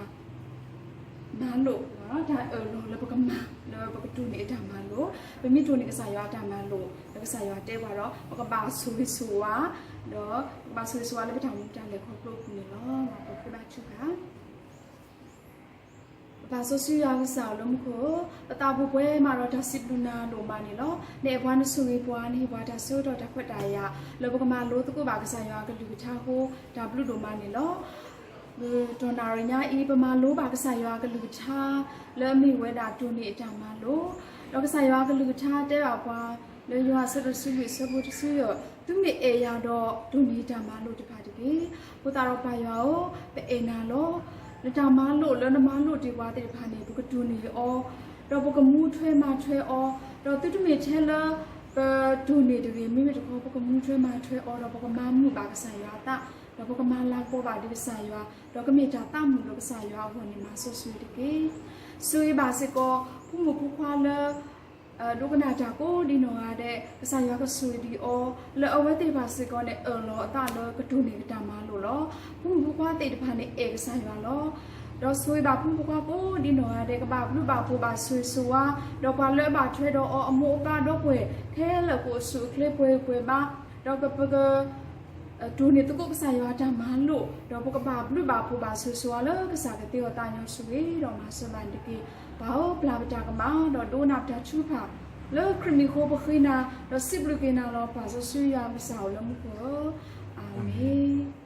မၤလိာ် တၢ်အၢၣ်လီၤလၢပကမၤ လၢပကတိၢ်န့ၢ်အတၢ်မၤလိာ်, ပမ့ၢ်တိၢ်န့ၢ်ကစၢ်ယွၤအတၢ်မၤလိာ် လၢကစၢ်ယွၤတဲပှၤဒီး ပကဘၣ်ဆိၣ်ဂ့ၤဆိၣ်ဝါ ဒီးပကဘၣ်ဆိၣ်ဂ့ၤဆိၣ်ဝါလၢပတၢ်မူတၢ်လဲၤခီဖျိအပူၤန့ၣ်လီၤ. ပဃ့ဘါထုကဖၣ် ပပၢ်စီဆှံယွၤကစၢ်ဧၢ လၢမူခိၣ်ဧၢ, ပသးပူၤပှဲၤမးဒီးတၢ်စံးဘျုးနၤဒိၣ်မးန့ၣ်လီၤ. နအဲၣ်ပှၤနဆိၣ်ဂ့ၤပှၤ နဟ့ၣ်ပှၤတၢ်ဆၢကတီၢ်တၢ်ခွဲးတၢ်ယာ် လၢပကမၤလိသကိးဘၣ်ကစၢ်ယွၤအကလုၢ်ကထါအဃိ တၢ်ဘျုးဒိၣ်မးန့ၣ်လီၤ. တနံၤညါအံၤ ပမၤလိဘၣ်ကစၢ်ယွၤအကလုၢ်ကထါ လၢအမ့ၢ်ဝဲဒၣ်တိၢ်န့ၢ်အတၢ်မၤလိာ်, ဒီးကစၢ်ယွၤအကလုၢ်ကထါတဲဘၣ်ပှၤ လၢယိၤဟၣ်အဆၢဒိၣ်တဆံလွံၢ်အဆၢဖိတဆံယဲၢ်, သုမ့ၢ်အဲၣ်ယၤဒီး တိၢ်န့ၢ်တၢ်မၤလိာ်တဖၣ်တက့ၢ်. အဃိသတးဒီးပၢ်ယွၤဧၢ, ပအဲၣ်နၤလီၤ. လၢတၢ်မၤလိာ်လၢနမၤလိာ်တ့ၢ်ပှၤသ့ၣ်တဖၣ်န့ၣ် ပကတိၢ်န့ၢ်အီၤ, ဒီးပကမူထွဲမၤထွဲအီၤ, ဒီးသုတမ့ၢ်ထဲလၢ ပတိၢ်န့ၢ်တဂ့ၤ, မ့မ့ၢ်တခီ ပကမူထွဲမၤထွဲအီၤ ဒီးပကမၤမုာ်ဘၣ်ကစၢ်ယွၤအသး, ဒီးပကမၤလၤကပီၤဘၣ်ဒံးကစၢ်ယွၤ, ဒီးကမ့ၢ်တၢ်သးမုာ်လၢကစၢ်ယွၤအဂီၢ်န့ၣ် မၤစီဆှံတက့ၢ်. ဆိၣ်ဂ့ၤဘၣ်စ့ၢ်ကီး ဖိမုၣ်ဖိခွါလၢ ဒိကနၣ်တၢ်ကိးဒ်နီၢ်ဂၤဒဲး ကစၢ်ယွၤကဆိၣ်ဂ့ၤဒံးအီၤ, လၢအဝဲသ့ၣ်တဖၣ်စ့ၢ်ကီးန့ၣ် အၢၣ်လီၤအသးလၢကတိၢ်န့ၢ်ကတၢ်မၤလိာ်လီၤ. ဖိမုၣ်ဖိခွါသ့ၣ်တဖၣ်န့ၣ် အဲၣ်ကစၢ်ယွၤလီၤ. ဒီးဆိၣ်ဂ့ၤဘၣ်ဖိမုၣ်ဖိခွါကိးဒ်နီၢ်ဂၤဒဲး ကဘၣ်ဘျုးဘၣ်ဖှိၣ်ဘၣ်ဆိၣ်ဂ့ၤဆိၣ်ဝါ, ဒီးပှၤလၢအဘၣ်ထွဲဒီးအီၤ အမိၢ်အပၢ်ဒီပုၢ်ဝဲၢ် ခဲလၢာ်ကအိၣ်ဆူၣ်အိၣ်ချ့ပှဲၤဂံၢ်ပှဲၤဘါ, ဒီးပက တိၢ်န့ၢ်သကိးကစၢ်ယွၤအတၢ်မၤလိာ်, ဒီးပကဘၣ်ဘျုးဘၣ်ဖှိၣ်ဘၣ်ဆိၣ်ဂ့ၤဆိၣ်ဝါလၢကစၢ်ကသ့အီၤသးညီ ဆိၣ်ဂ့ၤဒီးမၤစၢၤဘၣ်န့ၣ်တက့ၢ်. ပၢ်ဧၢ, ပျၢ်ပတၢ်ကမၣ် ဒီးဒိကနၣ်ပတၢ်ထုကဖၣ် လၢခရံာ်မံၤအဃိပဃ့နၤ, ဒီးစံးဘျုးက့ၤနၤလီၤ. ပၢ်စီဆှံယွၤကစၢ်ဧၢ လၢမူခိၣ်ဧၢ, အၤမ့ၣ်.